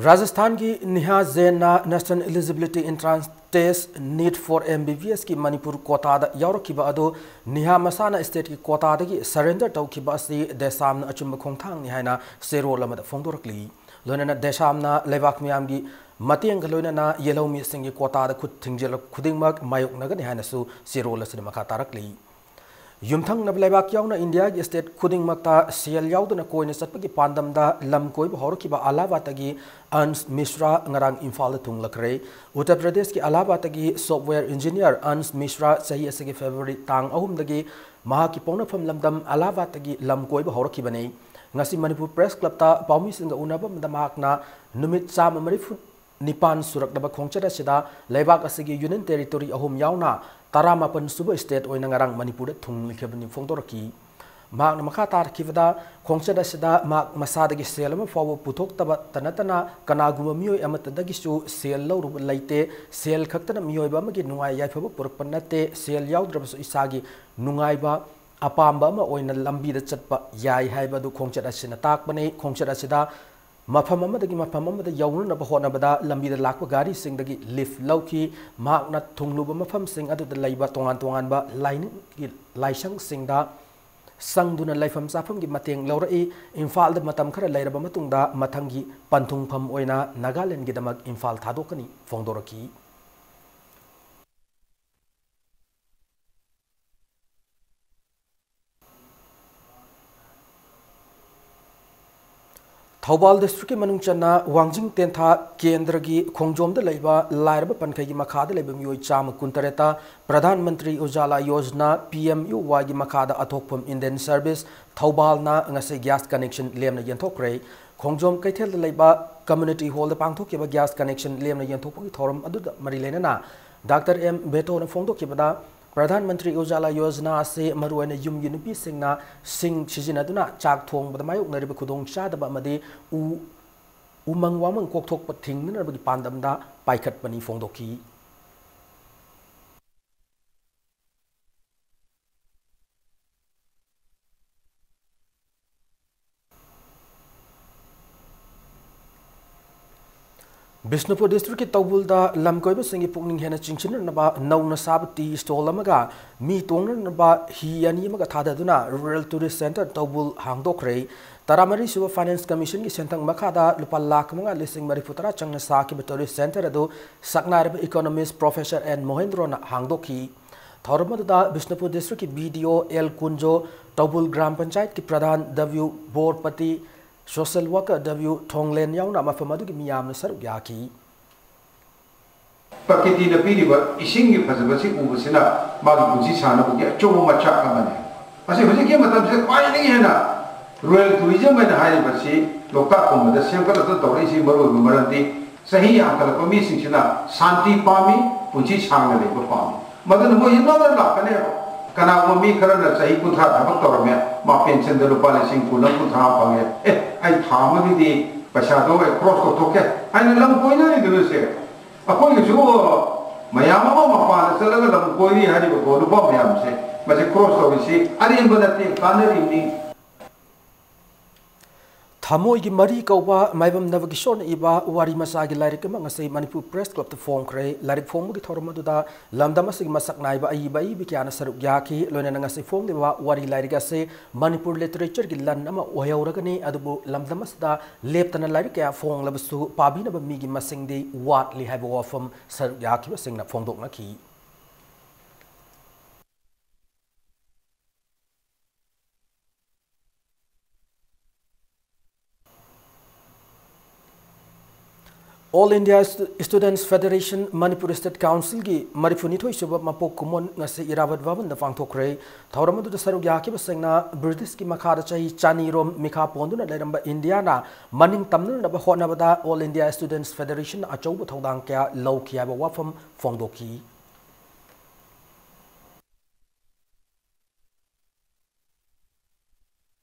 ꯔꯥꯖꯁꯊꯥꯟꯒꯤ ꯅꯤꯍꯥ ꯖꯦꯟꯅ National Eligibility Entrance Test, NEET for M B B S ꯀꯤ ꯃꯅꯤꯄꯨꯔ quota ꯗ ꯌꯥꯎꯔꯛꯈꯤꯕ ꯑꯗꯨ ꯅꯤꯍꯥ ꯃꯁꯥꯅ state ꯀꯤ quota ꯗꯒꯤ surrender ꯇꯧꯈꯤꯕ ꯑꯁꯤ ꯗꯦꯁꯥꯝꯅ ꯑꯆꯨꯝꯕ ꯈꯣꯡꯊꯥꯡꯅꯤ ꯍꯥꯏꯅ ꯆꯦꯔꯣꯜ ꯑꯃꯗ ꯐꯣꯡꯗꯣꯔꯛꯂꯤ꯫ ꯂꯣꯏꯅꯅ ꯗꯦꯁꯥꯝꯅ ꯂꯩꯕꯥꯛ ꯃꯤꯌꯥꯝꯒꯤ ꯃꯇꯦꯡꯒ ꯂꯣꯏꯅꯅ ꯌꯦꯜꯍꯧꯃꯤꯁꯤꯡꯒꯤ quota ꯗ ꯈꯨꯠ ꯊꯤꯡꯖꯤꯜꯂꯛꯄ ꯈꯨꯗꯤꯡꯃꯛ ꯃꯥꯌꯣꯛꯅꯒꯅꯤ ꯍꯥꯏꯅꯁꯨ ꯆꯦꯔꯣꯜ ꯑꯁꯤꯗ ꯃꯈꯥ ꯇꯥꯔꯛꯂꯤ꯫ ꯌꯨꯝꯊꯪꯅꯕ ꯂꯩꯕꯥꯛ ꯌꯥꯎꯅ ꯏꯟꯗꯤꯌꯥꯒꯤ state ꯈꯨꯗꯤꯡꯃꯛꯇ ꯁꯦꯜ ꯌꯥꯎꯗꯅ ꯀꯣꯏꯅ ꯆꯠꯄꯒꯤ ꯄꯥꯟꯗꯝꯗ ꯂꯝ ꯀꯣꯏꯕ ꯍꯧꯔꯛꯈꯤꯕ ꯑꯂꯥꯍꯥꯕꯥꯗꯇꯒꯤ ꯑꯟꯁ ꯃꯤꯁ꯭ꯔꯥ ꯉꯔꯥꯡ ꯏꯝꯐꯥꯜꯗ ꯊꯨꯡꯂꯈ꯭ꯔꯦ꯫ ꯎꯠꯇꯔ ꯄ꯭ꯔꯗꯦꯁꯀꯤ ꯑꯂꯥꯍꯥꯕꯥꯗꯇꯒꯤ software engineer ꯑꯟꯁ ꯃꯤꯁ꯭ꯔꯥ ꯆꯍꯤ ꯑꯁꯤꯒꯤ February ꯇꯥꯡ ꯑꯍꯨꯝꯗꯒꯤ ꯃꯍꯥꯛꯀꯤ ꯄꯣꯛꯅꯐꯝ ꯂꯝꯗꯝ ꯑꯂꯥꯍꯥꯕꯥꯗꯇꯒꯤ ꯂꯝ ꯀꯣꯏꯕ ꯍꯧꯔꯛꯈꯤꯕꯅꯤ꯫ ꯉꯁꯤ ꯃꯅꯤꯄꯨꯔ Press Clubꯇ ꯄꯥꯎꯃꯤꯁꯤꯡꯒ ꯎꯅꯕ ꯑꯃꯗ ꯃꯍꯥꯛꯅ ꯅꯨꯃꯤꯠ ꯆꯥꯝꯃ ꯃꯔꯤꯐꯨ ꯅꯤꯄꯥꯟ ꯁꯨꯔꯛꯂꯕ ꯈꯣꯡꯆꯠ ꯑꯁꯤꯗ ꯂꯩꯕꯥꯛ ꯑꯁꯤꯒꯤ Union Territory ꯑꯍꯨꯝ ꯌꯥꯎꯅ ꯇꯔꯥꯃꯥꯄꯟ ꯁꯨꯕ state ꯑꯣꯏꯅ ꯉꯔꯥꯡ ꯃꯅꯤꯄꯨꯔꯗ ꯊꯨꯡꯂꯈꯤꯕꯅꯤ ꯐꯣꯡꯗꯣꯔꯛꯈꯤ꯫ ꯃꯍꯥꯛꯅ ꯃꯈꯥ ꯇꯥꯔꯛꯈꯤꯕꯗ, ꯈꯣꯡꯆꯠ ꯑꯁꯤꯗ ꯃꯍꯥꯛ ꯃꯁꯥꯗꯒꯤ ꯁꯦꯜ ꯑꯃ ꯐꯥꯎꯕ ꯄꯨꯊꯣꯛꯇꯕꯇ ꯅꯠꯇꯅ ꯀꯅꯥꯒꯨꯝꯕ ꯃꯤꯑꯣꯏ ꯑꯃꯠꯇꯗꯒꯤꯁꯨ ꯁꯦꯜ ꯂꯧꯔꯨꯕ ꯂꯩꯇꯦ꯫ ꯁꯦꯜ ꯈꯛꯇꯅ ꯃꯤꯑꯣꯏꯕ ꯑꯃꯒꯤ ꯅꯨꯡꯉꯥꯏ ꯌꯥꯏꯐꯕ ꯄꯨꯔꯛꯄ ꯅꯠꯇꯦ꯫ ꯁꯦꯜ ꯌꯥꯎꯗ꯭ꯔꯕꯁꯨ ꯏꯁꯥꯒꯤ ꯅꯨꯡꯉꯥꯏꯕ ꯑꯄꯥꯝꯕ ꯑꯃ ꯑꯣꯏꯅ ꯂꯝꯕꯤꯗ ꯆꯠꯄ ꯌꯥꯏ ꯍꯥꯏꯕ ꯑꯗꯨ ꯈꯣꯡꯆꯠ ꯑꯁꯤꯅ ꯇꯥꯛꯄꯅꯤ꯫ ꯈꯣꯡꯆꯠ ꯑꯁꯤꯗ ꯃꯐꯝ ꯑꯃꯗꯒꯤ ꯃꯐꯝ ꯑꯃꯗ ꯌꯧꯅꯅꯕ ꯍꯣꯠꯅꯕꯗ ꯂꯝꯕꯤꯗ ꯂꯥꯛꯄ ꯒꯥꯔꯤꯁꯤꯡꯗꯒꯤ lift ꯂꯧꯈꯤ꯫ ꯃꯍꯥꯛꯅ ꯊꯨꯡꯂꯨꯕ ꯃꯐꯝꯁꯤꯡ ꯑꯗꯨꯗ ꯂꯩꯕ ꯇꯣꯉꯥꯟ ꯇꯣꯉꯥꯟꯕ ꯂꯥꯏꯅꯤꯡꯒꯤ ꯂꯥꯏꯁꯪꯁꯤꯡꯗ ꯆꯪꯗꯨꯅ ꯂꯩꯐꯝ ꯆꯥꯐꯝꯒꯤ ꯃꯇꯦꯡ ꯂꯧꯔꯛꯏ꯫ ꯏꯝꯐꯥꯜꯗ ꯃꯇꯝ ꯈꯔ ꯂꯩꯔꯕ ꯃꯇꯨꯡꯗ ꯃꯊꯪꯒꯤ ꯄꯟꯊꯨꯡꯐꯝ ꯑꯣꯏꯅ ꯅꯥꯒꯥꯂꯦꯟꯒꯤꯗꯃꯛ ꯏꯝꯐꯥꯜ ꯊꯥꯗꯣꯛꯀꯅꯤ ꯐꯣꯡꯗꯣꯔꯛꯈꯤ꯫ ꯊꯧꯕꯥꯜ districtꯀꯤ ꯃꯅꯨꯡ ꯆꯟꯅ ꯋꯥꯡꯖꯤꯡ ꯇꯦꯟꯊꯥ ꯀꯦꯟꯗ꯭ꯔꯒꯤ ꯈꯣꯡꯖꯣꯝꯗ ꯂꯩꯕ ꯂꯥꯏꯔꯕ ꯄꯟꯈꯩꯒꯤ ꯃꯈꯥꯗ ꯂꯩꯕ ꯃꯤꯑꯣꯏ ꯆꯥꯝꯃ ꯀꯨꯟꯇꯔꯦꯠꯇ Pradhan Mantri Ujjwala Yojana, P M U Y ꯒꯤ ꯃꯈꯥꯗ ꯑꯊꯣꯛꯐꯝ Indian Service ꯊꯧꯕꯥꯜꯅ ꯉꯁꯤ gas connection ꯂꯦꯝꯅ ꯌꯦꯟꯊꯣꯛꯈ꯭ꯔꯦ꯫ ꯈꯣꯡꯖꯣꯝ ꯀꯩꯊꯦꯜꯗ ꯂꯩꯕ community hallꯗ ꯄꯥꯡꯊꯣꯛꯈꯤꯕ gas connection ꯂꯦꯝꯅ ꯌꯦꯟꯊꯣꯛꯄꯒꯤ ꯊꯧꯔꯝ ꯑꯗꯨꯗ ꯃꯔꯤ ꯂꯩꯅꯅ Doctor M ꯕꯦꯇꯣꯅ ꯐꯣꯡꯗꯣꯛꯈꯤꯕꯗ, ꯄ꯭ꯔꯙꯥꯟ ꯃꯟꯇ꯭ꯔꯤ ꯎꯖꯥꯂꯥ ꯌꯣꯖꯅꯥ ꯑꯁꯤ ꯃꯔꯨꯑꯣꯏꯅ ꯌꯨꯝꯒꯤ ꯅꯨꯄꯤꯁꯤꯡꯅ ꯁꯤꯡ ꯁꯤꯖꯤꯟꯅꯗꯨꯅ ꯆꯥꯛ ꯊꯣꯡꯕꯗ ꯃꯥꯌꯣꯛꯅꯔꯤꯕ ꯈꯨꯗꯣꯡꯆꯥꯗꯕ ꯑꯃꯗꯤ ꯎ, ꯎꯃꯪ ꯋꯥꯃꯪ ꯀꯣꯛꯊꯣꯛꯄ ꯊꯤꯡꯅꯅꯕꯒꯤ ꯄꯥꯟꯗꯝꯗ ꯄꯥꯏꯈꯠꯄꯅꯤ ꯐꯣꯡꯗꯣꯛꯈꯤ꯫ ꯕꯤꯁꯅꯨꯄꯨꯔ districtꯀꯤ ꯇꯧꯕꯨꯜꯗ ꯂꯝꯀꯣꯏꯕꯁꯤꯡꯒꯤ ꯄꯨꯛꯅꯤꯡ ꯍꯦꯟꯅ ꯆꯤꯡꯁꯤꯟꯅꯅꯕ ꯅꯧꯅ ꯁꯥꯕ tea stall ꯑꯃꯒ ꯃꯤ ꯇꯣꯡꯅꯅꯕ ꯍꯤ ꯑꯅꯤ ꯑꯃꯒ ꯊꯥꯗꯗꯨꯅ Rural Tourist Centre ꯇꯧꯕꯨꯜ ꯍꯥꯡꯗꯣꯛꯈ꯭ꯔꯦ꯫ ꯇꯔꯥꯃꯔꯤ ꯁꯨꯕ Finance Commissionꯒꯤ ꯁꯦꯟꯊꯪ ꯃꯈꯥꯗ ꯂꯨꯄꯥ ꯂꯥꯈ ꯃꯉꯥ ꯂꯤꯁꯤꯡ ꯃꯔꯤꯐꯨ ꯇꯔꯥ ꯆꯪꯅ ꯁꯥꯈꯤꯕ tourist centre ꯑꯗꯨ ꯁꯛꯅꯥꯏꯔꯕ economist Professor N ꯃꯣꯍꯦꯟꯗ꯭ꯔꯣꯅ ꯍꯥꯡꯗꯣꯛꯈꯤ꯫ ꯊꯧꯔꯝ ꯑꯗꯨꯗ ꯕꯤꯁꯅꯨꯄꯨꯔ ꯗꯤꯁꯇ꯭ꯔꯤꯛꯀꯤ ꯕꯤ ꯗꯤ ꯑꯣ ꯑꯦꯜ ꯀꯨꯟꯖꯣ, ꯇꯧꯕꯨꯜ ꯒ꯭ꯔꯥꯝ ꯄꯟꯆꯥꯌꯠꯀꯤ ꯄ꯭ꯔꯙꯥꯟ ꯗꯕ꯭ꯌꯨ ꯕꯣꯔꯄꯇꯤ, ꯁꯣꯁꯦꯜ ꯋꯥꯔꯀꯔ ꯗꯕ꯭ꯌꯨ ꯊꯣꯡꯂꯦꯟ ꯌꯥꯎꯅ ꯃꯐꯝ ꯑꯗꯨꯒꯤ ꯃꯤꯌꯥꯝꯅ ꯁꯔꯨꯛ ꯌꯥꯈꯤ꯫ ꯄ꯭ꯔꯀꯤꯇꯤꯅ ꯄꯤꯔꯤꯕ ꯏꯁꯤꯡꯒꯤ ꯐꯖꯕꯁꯤ ꯎꯕꯁꯤꯅ ꯃꯥꯒꯤ ꯄꯨꯟꯁꯤ ꯁꯥꯡꯅꯕꯒꯤ ꯑꯆꯧꯕ ꯃꯆꯥꯛ ꯑꯃꯅꯤ꯫ ꯑꯁꯤ ꯍꯧꯖꯤꯛꯀꯤ ꯃꯇꯝꯁꯤꯗ ꯈ꯭ꯋꯥꯏꯗꯒꯤ ꯍꯦꯟꯅ ꯔꯣꯌꯦꯜ ꯇꯨꯔꯤꯖꯝ ꯍꯥꯏꯅ ꯍꯥꯏꯔꯤꯕꯁꯤ ꯂꯣꯛꯇꯥꯛ ꯀꯨꯝꯕꯗ ꯁꯦꯝꯒꯠꯂꯛꯇꯨꯅ ꯇꯧꯔꯛꯏꯁꯤ ꯃꯔꯨꯑꯣꯏꯕ ꯃꯔꯝꯗꯤ ꯆꯍꯤ ꯌꯥꯝꯈꯠꯂꯛꯄ ꯃꯤꯁꯤꯡꯁꯤꯅ ꯁꯥꯟꯇꯤ ꯄꯥꯝꯃꯤ, ꯄꯨꯟꯁꯤ ꯁꯥꯡꯅ ꯂꯩꯕ ꯄꯥꯝꯃꯤ꯫ ꯃꯗꯨꯅ ꯃꯣꯏ ꯏꯟꯅꯔ ꯂꯥꯛꯀꯅꯦꯕ꯫ ꯀꯅꯥꯒꯨꯝꯕ ꯃꯤ ꯈꯔꯅ ꯆꯍꯤ ꯀꯨꯟꯊ꯭ꯔꯥ ꯊꯕꯛ ꯇꯧꯔꯝꯃꯦ, ꯃꯥ ꯄꯦꯟꯁꯟꯗ ꯂꯨꯄꯥ ꯂꯤꯁꯤꯡ ꯀꯨꯟ ꯑꯃ ꯀꯨꯟꯊ꯭ꯔꯥ ꯑꯃ ꯐꯪꯉꯦ, "ꯑꯦ, ꯑꯩ ꯊꯥ ꯑꯃꯒꯤꯗꯤ ꯄꯩꯁꯥꯗꯣ ꯑꯩ ꯀ꯭ꯔꯣꯁ ꯇꯧꯊꯣꯛꯀꯦ" ꯍꯥꯏꯅ ꯂꯝ ꯀꯣꯏꯅꯔꯤꯗꯨꯅꯁꯦ꯫ ꯑꯩꯈꯣꯏꯒꯤꯁꯨ ꯃꯌꯥꯝ ꯑꯃ ꯃꯄꯥꯟꯗ ꯆꯠꯂꯒ ꯂꯝ ꯀꯣꯏꯔꯤ ꯍꯥꯏꯔꯤꯕꯀꯣ, ꯅꯨꯄꯥ ꯃꯌꯥꯝꯁꯦ, ꯃꯁꯤ ꯀ꯭ꯔꯣꯁ ꯇꯧꯔꯤꯁꯤ ꯑꯔꯦꯝꯕ ꯅꯠꯇꯦ, ꯀꯥꯟꯅꯔꯤꯕꯅꯤ꯫ ꯊꯃꯣꯏꯒꯤ ꯃꯔꯤ ꯀꯧꯕ ꯃꯥꯏꯕꯝ ꯅꯕꯀꯤꯁꯣꯔꯅ ꯏꯕ ꯋꯥꯔꯤ ꯃꯆꯥꯒꯤ ꯂꯥꯏꯔꯤꯛ ꯑꯃ ꯉꯁꯤ ꯃꯅꯤꯄꯨꯔ ꯄ꯭ꯔꯦꯁ ꯀ꯭ꯂꯕꯇ ꯐꯣꯡꯈ꯭ꯔꯦ꯫ ꯂꯥꯏꯔꯤꯛ ꯐꯣꯡꯕꯒꯤ ꯊꯧꯔꯝ ꯑꯗꯨꯗ ꯂꯝꯗꯝ ꯑꯁꯤꯒꯤ ꯃꯁꯛ ꯅꯥꯏꯕ ꯑꯏꯕ ꯑꯏꯕꯤ ꯀꯌꯥꯅ ꯁꯔꯨꯛ ꯌꯥꯈꯤ꯫ ꯂꯣꯏꯅꯅ ꯉꯁꯤ ꯐꯣꯡꯂꯤꯕ ꯋꯥꯔꯤ ꯂꯥꯏꯔꯤꯛ ꯑꯁꯤ ꯃꯅꯤꯄꯨꯔ ꯂꯤꯇꯔꯦꯆꯔꯒꯤ ꯂꯟ ꯑꯃ ꯑꯣꯏꯍꯧꯔꯒꯅꯤ꯫ ꯑꯗꯨꯕꯨ ꯂꯝꯗꯝ ꯑꯁꯤꯗ ꯂꯦꯞꯇꯅ ꯂꯥꯏꯔꯤꯛ ꯀꯌꯥ ꯐꯣꯡꯂꯕꯁꯨ ꯄꯥꯕꯤꯅꯕ ꯃꯤꯒꯤ ꯃꯁꯤꯡꯗꯤ ꯋꯥꯠꯂꯤ ꯍꯥꯏꯕ ꯋꯥꯐꯝ ꯁꯔꯨꯛ ꯌꯥꯈꯤꯕꯁꯤꯡꯅ ꯐꯣꯡꯗꯣꯛꯅꯈꯤ꯫ All India Stu-, Students Federation Manipur State Councilꯒꯤ ꯃꯔꯤꯐꯨꯅꯤꯊꯣꯏ ꯁꯨꯕ ꯃꯄꯣꯛ ꯀꯨꯝꯑꯣꯟ ꯉꯁꯤ ꯏꯔꯥꯕꯠ ꯚꯕꯟꯗ ꯄꯥꯡꯊꯣꯛꯈ꯭ꯔꯦ꯫ ꯊꯧꯔꯝ ꯑꯗꯨꯗ ꯁꯔꯨꯛ ꯌꯥꯈꯤꯕꯁꯤꯡꯅ ꯕ꯭ꯔꯤꯇꯤꯁꯀꯤ ꯃꯈꯥꯗ ꯆꯍꯤ ꯆꯅꯤꯔꯣꯝ ꯃꯤꯈꯥ ꯄꯣꯟꯗꯨꯅ ꯂꯩꯔꯝꯕ ꯏꯟꯗꯤꯌꯥꯅ ꯃꯅꯤꯡ ꯇꯝꯅꯅꯕ ꯍꯣꯠꯅꯕꯗ All India Students Federation ꯑꯆꯧꯕ ꯊꯧꯗꯥꯡ ꯀꯌꯥ ꯂꯧꯈꯤ ꯍꯥꯏꯕ ꯋꯥꯐꯝ ꯐꯣꯡꯗꯣꯛꯈꯤ꯫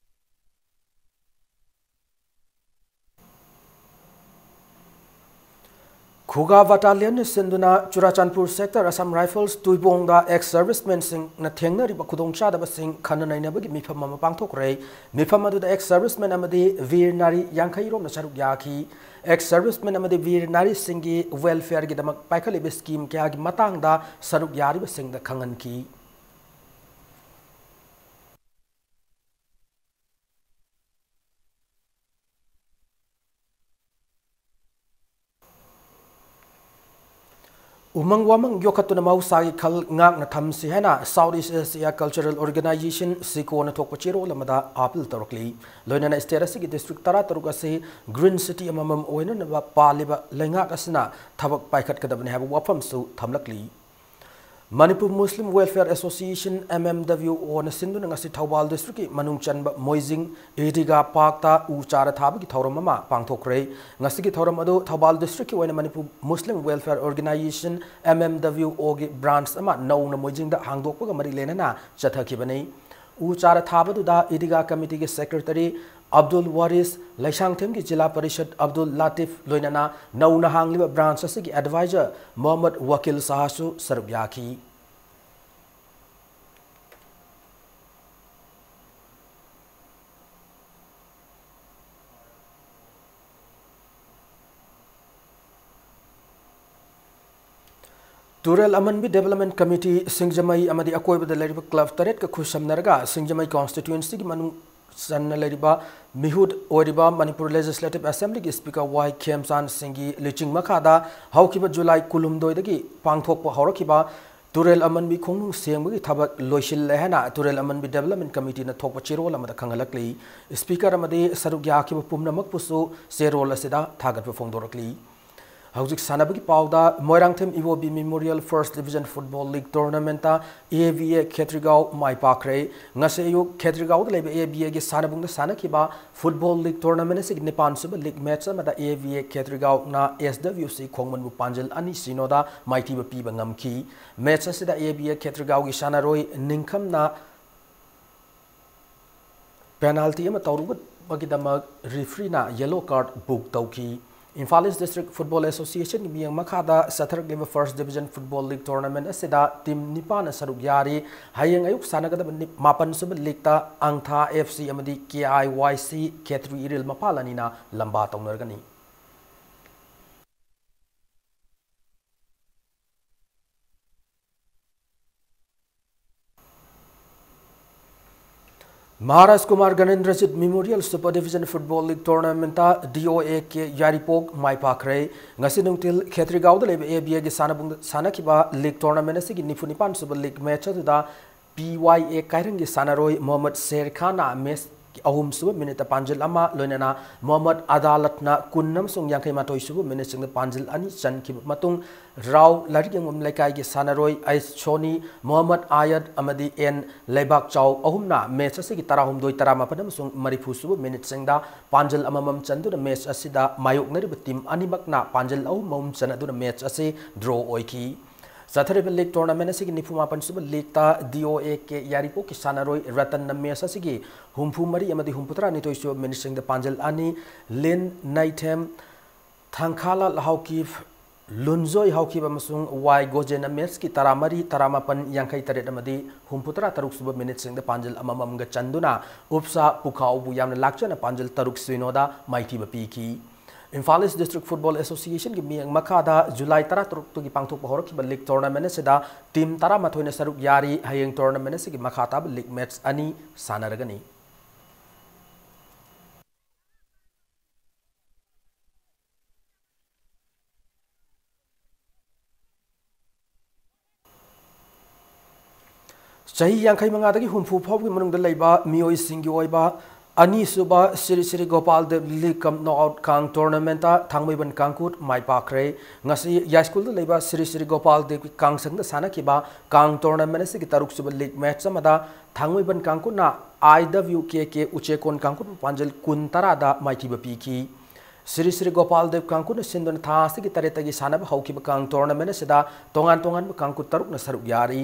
ꯈꯨꯒꯥ ꯕꯠꯇꯥꯂꯤꯌꯟꯅ ꯁꯤꯟꯗꯨꯅ ꯆꯨꯔꯥꯆꯥꯟꯄꯨꯔ ꯁꯦꯛꯇꯔ ꯑꯁꯥꯝ ꯔꯥꯏꯐꯜꯁ ꯇꯨꯏꯕꯣꯡꯗ ꯑꯦꯛꯁ ꯁꯔꯚꯤꯁꯃꯦꯟꯁꯤꯡꯅ ꯊꯦꯡꯅꯔꯤꯕ ꯈꯨꯗꯣꯡꯆꯥꯗꯕꯁꯤꯡ ꯈꯟꯅ ꯅꯩꯅꯕꯒꯤ ꯃꯤꯐꯝ ꯑꯃ ꯄꯥꯡꯊꯣꯛꯈ꯭ꯔꯦ꯫ ꯃꯤꯐꯝ ꯑꯗꯨꯗ ꯑꯦꯛꯁ ꯁꯔꯚꯤꯁꯃꯦꯟ ꯑꯃꯗꯤ ꯚꯤꯔ ꯅꯥꯔꯤ ꯌꯥꯡꯈꯩ ꯔꯣꯝꯅ ꯁꯔꯨꯛ ꯌꯥꯈꯤ꯫ ꯑꯦꯛꯁ ꯁꯔꯚꯤꯁꯃꯦꯟ ꯑꯃꯗꯤ ꯚꯤꯔ ꯅꯥꯔꯤꯁꯤꯡꯒꯤ ꯋꯦꯜꯐꯤꯌꯔꯒꯤꯗꯃꯛ ꯄꯥꯏꯈꯠꯂꯤꯕ ꯁ꯭ꯀꯤꯝ ꯀꯌꯥꯒꯤ ꯃꯇꯥꯡꯗ ꯁꯔꯨꯛ ꯌꯥꯔꯤꯕꯁꯤꯡꯗ ꯈꯪꯍꯟꯈꯤ꯫ ꯎꯃꯪ ꯋꯥꯃꯪ ꯌꯣꯛꯈꯠꯇꯨꯅ ꯃꯍꯧꯁꯥꯒꯤ ꯈꯜ ꯉꯥꯛꯅ ꯊꯝꯁꯤ ꯍꯥꯏꯅ South East Asia Cultural Organization, ꯁꯤꯀꯣꯅ ꯊꯣꯛꯄ ꯆꯦꯔꯣꯜ ꯑꯃꯗ ꯑꯥꯄꯤꯜ ꯇꯧꯔꯛꯂꯤ꯫ ꯂꯣꯏꯅꯅ state ꯑꯁꯤꯒꯤ district ꯇꯔꯥꯇꯔꯨꯛ ꯑꯁꯤ Green City ꯑꯃꯃꯝ ꯑꯣꯏꯅꯅꯕ ꯄꯥꯜꯂꯤꯕ ꯂꯩꯉꯥꯛ ꯑꯁꯤꯅ ꯊꯕꯛ ꯄꯥꯏꯈꯠꯀꯗꯕꯅꯤ ꯍꯥꯏꯕ ꯋꯥꯐꯝꯁꯨ ꯊꯝꯂꯛꯂꯤ꯫ Manipur Muslim Welfare Association, M M W O ꯅ ꯁꯤꯟꯗꯨꯅ ꯉꯁꯤ ꯊꯧꯕꯥꯜ district ꯀꯤ ꯃꯅꯨꯡ ꯆꯟꯕ ꯃꯣꯏꯖꯤꯡ ꯏꯗꯤꯒꯥ park ꯇ ꯎ ꯆꯥꯔ ꯊꯥꯕꯒꯤ ꯊꯧꯔꯝ ꯑꯃ ꯄꯥꯡꯊꯣꯛꯈ꯭ꯔꯦ꯫ ꯉꯁꯤꯒꯤ ꯊꯧꯔꯝ ꯑꯗꯨ ꯊꯧꯕꯥꯜ district ꯀꯤ ꯑꯣꯏꯅ Manipur Muslim Welfare Organization, M M W O ꯒꯤ branch ꯑꯃ ꯅꯧꯅ ꯃꯣꯏꯖꯤꯡꯗ ꯍꯥꯡꯗꯣꯛꯄꯒ ꯃꯔꯤ ꯂꯩꯅꯅ ꯆꯠꯊꯈꯤꯕꯅꯤ꯫ ꯎ ꯆꯥꯔ ꯊꯥꯕꯗꯨꯗ ꯏꯗꯤꯒꯥ committee ꯒꯤ secretary ꯑꯕꯗꯨꯜ ꯋꯥꯔꯤꯁ, ꯂꯩꯁꯥꯡꯊꯦꯝꯒꯤ ꯖꯤꯂꯥ ꯄꯔꯤꯁꯗ ꯑꯕꯗꯨꯜ ꯂꯥꯇꯤꯐ, ꯂꯣꯏꯅꯅ ꯅꯧꯅ ꯍꯥꯡꯂꯤꯕ branch ꯑꯁꯤꯒꯤ advisor ꯃꯣꯍꯝꯃꯗ ꯋꯀꯤꯜ ꯁꯍꯥꯁꯨ ꯁꯔꯨꯛ ꯌꯥꯈꯤ꯫ ꯇꯨꯔꯦꯜ ꯑꯃꯟꯕꯤ Development Committee, ꯁꯤꯡꯖꯃꯩ ꯑꯃꯗꯤ ꯑꯀꯣꯏꯕꯗ ꯂꯩꯔꯤꯕ club ꯇꯔꯦꯠꯀ ꯈꯨꯠꯁꯝꯅꯔꯒ ꯁꯤꯡꯖꯃꯩ constituency ꯒꯤ ꯃꯅꯨꯡ ꯆꯟꯅ ꯂꯩꯔꯤꯕ ꯃꯤꯍꯨꯠ ꯑꯣꯏꯔꯤꯕ Manipur Legislative Assembly ꯒꯤ Speaker ꯋꯥꯏ ꯈꯦꯝꯆꯥꯟ ꯁꯤꯡꯒꯤ ꯂꯨꯆꯤꯡ ꯃꯈꯥꯗ ꯍꯧꯈꯤꯕ ꯖꯨꯂꯥꯏ ꯀꯨꯟꯍꯨꯝꯗꯣꯏꯗꯒꯤ ꯄꯥꯡꯊꯣꯛꯄ ꯍꯧꯔꯛꯈꯤꯕ ꯇꯨꯔꯦꯜ ꯑꯃꯟꯕꯤ ꯈꯣꯡꯅꯨꯡ ꯁꯦꯡꯕꯒꯤ ꯊꯕꯛ ꯂꯣꯏꯁꯤꯜꯂꯦ ꯍꯥꯏꯅ ꯇꯨꯔꯦꯜ ꯑꯃꯟꯕꯤ Development Committee ꯅ ꯊꯣꯛꯄ ꯆꯦꯔꯣꯜ ꯑꯃꯗ ꯈꯪꯍꯜꯂꯛꯂꯤ꯫ Speaker ꯑꯃꯗꯤ ꯁꯔꯨꯛ ꯌꯥꯈꯤꯕ ꯄꯨꯝꯅꯃꯛꯄꯨꯁꯨ ꯆꯦꯔꯣꯜ ꯑꯁꯤꯗ ꯊꯥꯒꯠꯄ ꯐꯣꯡꯗꯣꯔꯛꯂꯤ꯫ ꯍꯧꯖꯤꯛ ꯁꯥꯟꯅꯕꯒꯤ ꯄꯥꯎꯗ, ꯃꯣꯏꯔꯥꯡꯊꯦꯝ ꯏꯕꯣꯕꯤ Memorial First Division Football League Tournament ꯇ A V A ꯈꯦꯇ꯭ꯔꯤꯒꯥꯎ ꯃꯥꯏ ꯄꯥꯛꯈ꯭ꯔꯦ꯫ ꯉꯁꯤ ꯑꯌꯨꯛ ꯈꯦꯇ꯭ꯔꯤꯒꯥꯎꯗ ꯂꯩꯕ A V A ꯒꯤ ꯁꯥꯟꯅꯕꯨꯡꯗ ꯁꯥꯟꯅꯈꯤꯕ Football League Tournament ꯑꯁꯤꯒꯤ ꯅꯤꯄꯥꯟ ꯁꯨꯕ league match ꯑꯃꯗ A V A ꯈꯦꯇ꯭ꯔꯤꯒꯥꯎꯅ S W C ꯈꯣꯡꯃꯟꯕꯨ ꯄꯥꯟꯖꯜ ꯑꯅꯤ ꯁꯤꯅꯣꯗ ꯃꯥꯏꯊꯤꯕ ꯄꯤꯕ ꯉꯝꯈꯤ꯫ Match ꯑꯁꯤꯗ A V A ꯈꯦꯇ꯭ꯔꯤꯒꯥꯎꯒꯤ ꯁꯥꯟꯅꯔꯣꯏ ꯅꯤꯡꯈꯝꯅ penalty ꯑꯃ ꯇꯧꯔꯨꯕꯒꯤꯗꯃꯛ referee ꯅ yellow card book ꯇꯧꯈꯤ꯫ Imphal East District Football Association ꯒꯤ ꯃꯤꯠꯌꯦꯡ ꯃꯈꯥꯗ ꯆꯠꯊꯔꯛꯂꯤꯕ First Division Football League Tournament ꯑꯁꯤꯗ team ꯅꯤꯄꯥꯟꯅ ꯁꯔꯨꯛ ꯌꯥꯔꯤ꯫ ꯍꯌꯦꯡ ꯑꯌꯨꯛ ꯁꯥꯟꯅꯒꯗꯕ ꯅꯤ-, ꯃꯥꯄꯟ ꯁꯨꯕ league ꯇ ꯑꯪꯊꯥ F C ꯑꯃꯗꯤ K I Y C ꯈꯦꯇ꯭ꯔꯤ ꯏꯔꯤꯜ ꯃꯄꯥꯜ ꯑꯅꯤꯅ ꯂꯝꯕꯥ ꯇꯧꯅꯔꯒꯅꯤ꯫ Maharaj Kumar Ganendrajit memorial super division football league ꯇꯣꯔꯅꯥꯃꯦꯟꯠꯇ ꯗꯤ ꯑꯣ ꯑꯦ ꯀꯦ ꯌꯥꯏꯔꯤꯄꯣꯛ ꯃꯥꯏ ꯄꯥꯛꯈ꯭ꯔꯦ꯫ ꯉꯁꯤ ꯅꯨꯡꯊꯤꯜ ꯈꯦꯇ꯭ꯔꯤꯒꯥꯎꯗ ꯂꯩꯕ ꯑꯦ ꯕꯤ ꯑꯦꯒꯤ ꯁꯥꯟꯅꯕꯨꯡꯗ ꯁꯥꯟꯅꯈꯤꯕ ꯂꯤꯒ ꯇꯣꯔꯅꯥꯃꯦꯟꯠ ꯑꯁꯤꯒꯤ ꯅꯤꯐꯨ ꯅꯤꯄꯥꯟ ꯁꯨꯕ ꯂꯤꯒ ꯃꯦꯠꯆ ꯑꯗꯨꯗ ꯄꯤ ꯋꯥꯏ ꯑꯦ ꯀꯥꯏꯔꯪꯒꯤ ꯁꯥꯟꯅꯔꯣꯏ ꯃꯣꯍꯝꯃꯗ ꯁꯦꯔ ꯈꯥꯟꯅ ꯃꯦꯠꯆ ꯑꯍꯨꯝ ꯁꯨꯕ ꯃꯤꯅꯤꯠꯇ ꯄꯥꯟꯖꯤꯜ ꯑꯃ, ꯂꯣꯏꯅꯅ ꯃꯣꯍꯝꯃꯗ ꯑꯗꯥꯂꯠꯅ ꯀꯨꯟ ꯑꯃꯁꯨꯡ ꯌꯥꯡꯈꯩ ꯃꯥꯊꯣꯏ ꯁꯨꯕ ꯃꯤꯅꯤꯠꯁꯤꯡꯗ ꯄꯥꯟꯖꯤꯜ ꯑꯅꯤ ꯆꯟꯈꯤꯕ ꯃꯇꯨꯡ, ꯔꯥꯎ ꯂꯥꯏꯔꯤꯛ ꯌꯦꯡꯐꯝ ꯂꯩꯀꯥꯏꯒꯤ ꯁꯥꯟꯅꯔꯣꯏ ꯑꯩꯆ ꯁꯣꯅꯤ, ꯃꯣꯍꯝꯃꯗ ꯑꯥꯌꯠ ꯑꯃꯗꯤ ꯑꯦꯟ ꯂꯩꯕꯥꯛꯆꯥꯎ ꯑꯍꯨꯝꯅ ꯃꯦꯠꯆ ꯑꯁꯤꯒꯤ ꯇꯔꯥꯍꯨꯝꯗꯣꯏ, ꯇꯔꯥꯃꯥꯄꯟ ꯑꯃꯁꯨꯡ ꯃꯔꯤꯐꯨ ꯁꯨꯕ ꯃꯤꯅꯤꯠꯁꯤꯡꯗ ꯄꯥꯟꯖꯤꯜ ꯑꯃꯃꯝ ꯆꯟꯗꯨꯅ ꯃꯦꯠꯆ ꯑꯁꯤꯗ ꯃꯥꯌꯣꯛꯅꯔꯤꯕ ꯇꯤꯝ ꯑꯅꯤꯃꯛꯅ ꯄꯥꯟꯖꯤꯜ ꯑꯍꯨꯝ ꯑꯍꯨꯝ ꯆꯟꯅꯗꯨꯅ ꯃꯦꯠꯆ ꯑꯁꯤ ꯗ꯭ꯔꯣ ꯑꯣꯏꯈꯤ꯫ ꯆꯠꯊꯔꯤꯕ ꯂꯤꯒ ꯇꯣꯔꯅꯥꯃꯦꯟ ꯑꯁꯤꯒꯤ ꯅꯤꯐꯨ ꯃꯥꯄꯟ ꯁꯨꯕ ꯂꯤꯒꯇ ꯗꯤ ꯑꯣ ꯑꯦ ꯀꯦ ꯌꯥꯏꯔꯤꯄꯣꯛꯀꯤ ꯁꯥꯟꯅꯔꯣꯏ ꯔꯇꯟꯅ ꯃꯦꯠꯆ ꯑꯁꯤꯒꯤ ꯍꯨꯝꯐꯨ ꯃꯔꯤ ꯑꯃꯗꯤ ꯍꯨꯝꯐꯨ ꯇꯔꯥꯅꯤꯊꯣꯏ ꯁꯨꯕ ꯃꯤꯅꯤꯠꯁꯤꯡꯗ ꯄꯥꯟꯖꯤꯜ ꯑꯅꯤ, ꯂꯤꯟ ꯅꯩꯊꯦꯝ ꯊꯥꯡꯈꯥꯂꯥꯜ ꯍꯥꯎꯀꯤꯞ, ꯂꯨꯟꯖꯣꯏ ꯍꯥꯎꯀꯤꯞ ꯑꯃꯁꯨꯡ ꯋꯥꯏ ꯒꯣꯖꯦꯟꯅ ꯃꯦꯠꯆꯀꯤ ꯇꯔꯥꯃꯔꯤ, ꯇꯔꯥꯃꯥꯄꯟ, ꯌꯥꯡꯈꯩ ꯇꯔꯦꯠ ꯑꯃꯗꯤ ꯍꯨꯝꯐꯨ ꯇꯔꯥ ꯇꯔꯨꯛ ꯁꯨꯕ ꯃꯤꯅꯤꯠꯁꯤꯡꯗ ꯄꯥꯟꯖꯤꯜ ꯑꯃꯃꯝꯒ ꯆꯟꯗꯨꯅ ꯎꯞꯁꯥ ꯄꯨꯈꯥꯎꯕꯨ ꯌꯥꯝꯅ ꯂꯥꯛꯆꯅ ꯄꯥꯟꯖꯤꯜ ꯇꯔꯨꯛ ꯁꯤꯅꯣꯗ ꯃꯥꯏꯊꯤꯕ ꯄꯤꯈꯤ꯫ ꯏꯝꯐꯥꯜ ꯏꯁ ꯗꯤꯁꯇ꯭ꯔꯤꯛ ꯐꯨꯠꯕꯣꯜ ꯑꯦꯁꯣꯁꯤꯌꯦꯁꯟꯒꯤ ꯃꯤꯠꯌꯦꯡ ꯃꯈꯥꯗ ꯖꯨꯂꯥꯏ ꯇꯔꯥꯇꯔꯨꯛꯇꯒꯤ ꯄꯥꯡꯊꯣꯛꯄ ꯍꯧꯔꯛꯈꯤꯕ ꯂꯤꯒ ꯇꯣꯔꯅꯥꯃꯦꯟ ꯑꯁꯤꯗ ꯇꯤꯝ ꯇꯔꯥꯃꯥꯊꯣꯏꯅ ꯁꯔꯨꯛ ꯌꯥꯔꯤ꯫ ꯍꯌꯦꯡ ꯇꯣꯔꯅꯥꯃꯦꯟ ꯑꯁꯤꯒꯤ ꯃꯈꯥ ꯇꯥꯕ ꯂꯤꯒ ꯃꯦꯠꯆ ꯑꯅꯤ ꯁꯥꯟꯅꯔꯒꯅꯤ꯫ ꯆꯍꯤ ꯌꯥꯡꯈꯩ ꯃꯉꯥꯗꯒꯤ ꯍꯨꯝꯐꯨ ꯐꯥꯎꯕꯒꯤ ꯃꯅꯨꯡꯗ ꯂꯩꯕ ꯃꯤꯑꯣꯏꯁꯤꯡꯒꯤ ꯑꯣꯏꯕ ꯑꯅꯤꯁꯨꯕ ꯁ꯭ꯔꯤ ꯁ꯭ꯔꯤ ꯒꯣꯄꯥꯜ ꯗꯦꯕ ꯂꯤꯒ ꯀꯝ ꯅꯣꯛꯑꯥꯎꯠ ꯀꯥꯡ ꯇꯣꯔꯅꯥꯃꯦꯟꯠꯇ ꯊꯥꯡꯃꯩꯕꯟ ꯀꯥꯡꯀꯨꯠ ꯃꯥꯏ ꯄꯥꯛꯈ꯭ꯔꯦ꯫ ꯉꯁꯤ ꯌꯥꯏꯁ꯭ꯀꯨꯜꯗ ꯂꯩꯕ ꯁ꯭ꯔꯤ ꯁ꯭ꯔꯤ ꯒꯣꯄꯥꯜ ꯗꯦꯕꯀꯤ ꯀꯥꯡꯁꯪꯗ ꯁꯥꯟꯅꯈꯤꯕ ꯀꯥꯡ ꯇꯣꯔꯅꯥꯃꯦꯟꯠ ꯑꯁꯤꯒꯤ ꯇꯔꯨꯛꯁꯨꯕ ꯂꯤꯒ ꯃꯦꯠꯆ ꯑꯃꯗ ꯊꯥꯡꯃꯩꯕꯟ ꯀꯥꯡꯀꯨꯠꯅ ꯑꯥꯏ ꯗꯕ꯭ꯂꯤꯎ ꯀꯦ ꯀꯦ ꯎꯆꯦꯀꯣꯟ ꯀꯥꯡꯀꯨꯠꯄꯨ ꯄꯥꯟꯖꯜ ꯀꯨꯟ ꯇꯔꯥꯗ ꯃꯥꯏꯊꯤꯕ ꯄꯤꯈꯤ꯫ ꯁ꯭ꯔꯤ ꯁ꯭ꯔꯤ ꯒꯣꯄꯥꯜ ꯗꯦꯕ ꯀꯥꯡꯀꯨꯠꯅ ꯁꯤꯟꯗꯨꯅ ꯊꯥ ꯑꯁꯤꯒꯤ ꯇꯔꯦꯠꯇꯒꯤ ꯁꯥꯟꯅꯕ ꯍꯧꯈꯤꯕ ꯀꯥꯡ ꯇꯣꯔꯅꯥꯃꯦꯟꯠ ꯑꯁꯤꯗ ꯇꯣꯉꯥꯟ ꯇꯣꯉꯥꯟꯕ ꯀꯥꯡꯀꯨꯠ ꯇꯔꯨꯛꯅ ꯁꯔꯨꯛ ꯌꯥꯔꯤ꯫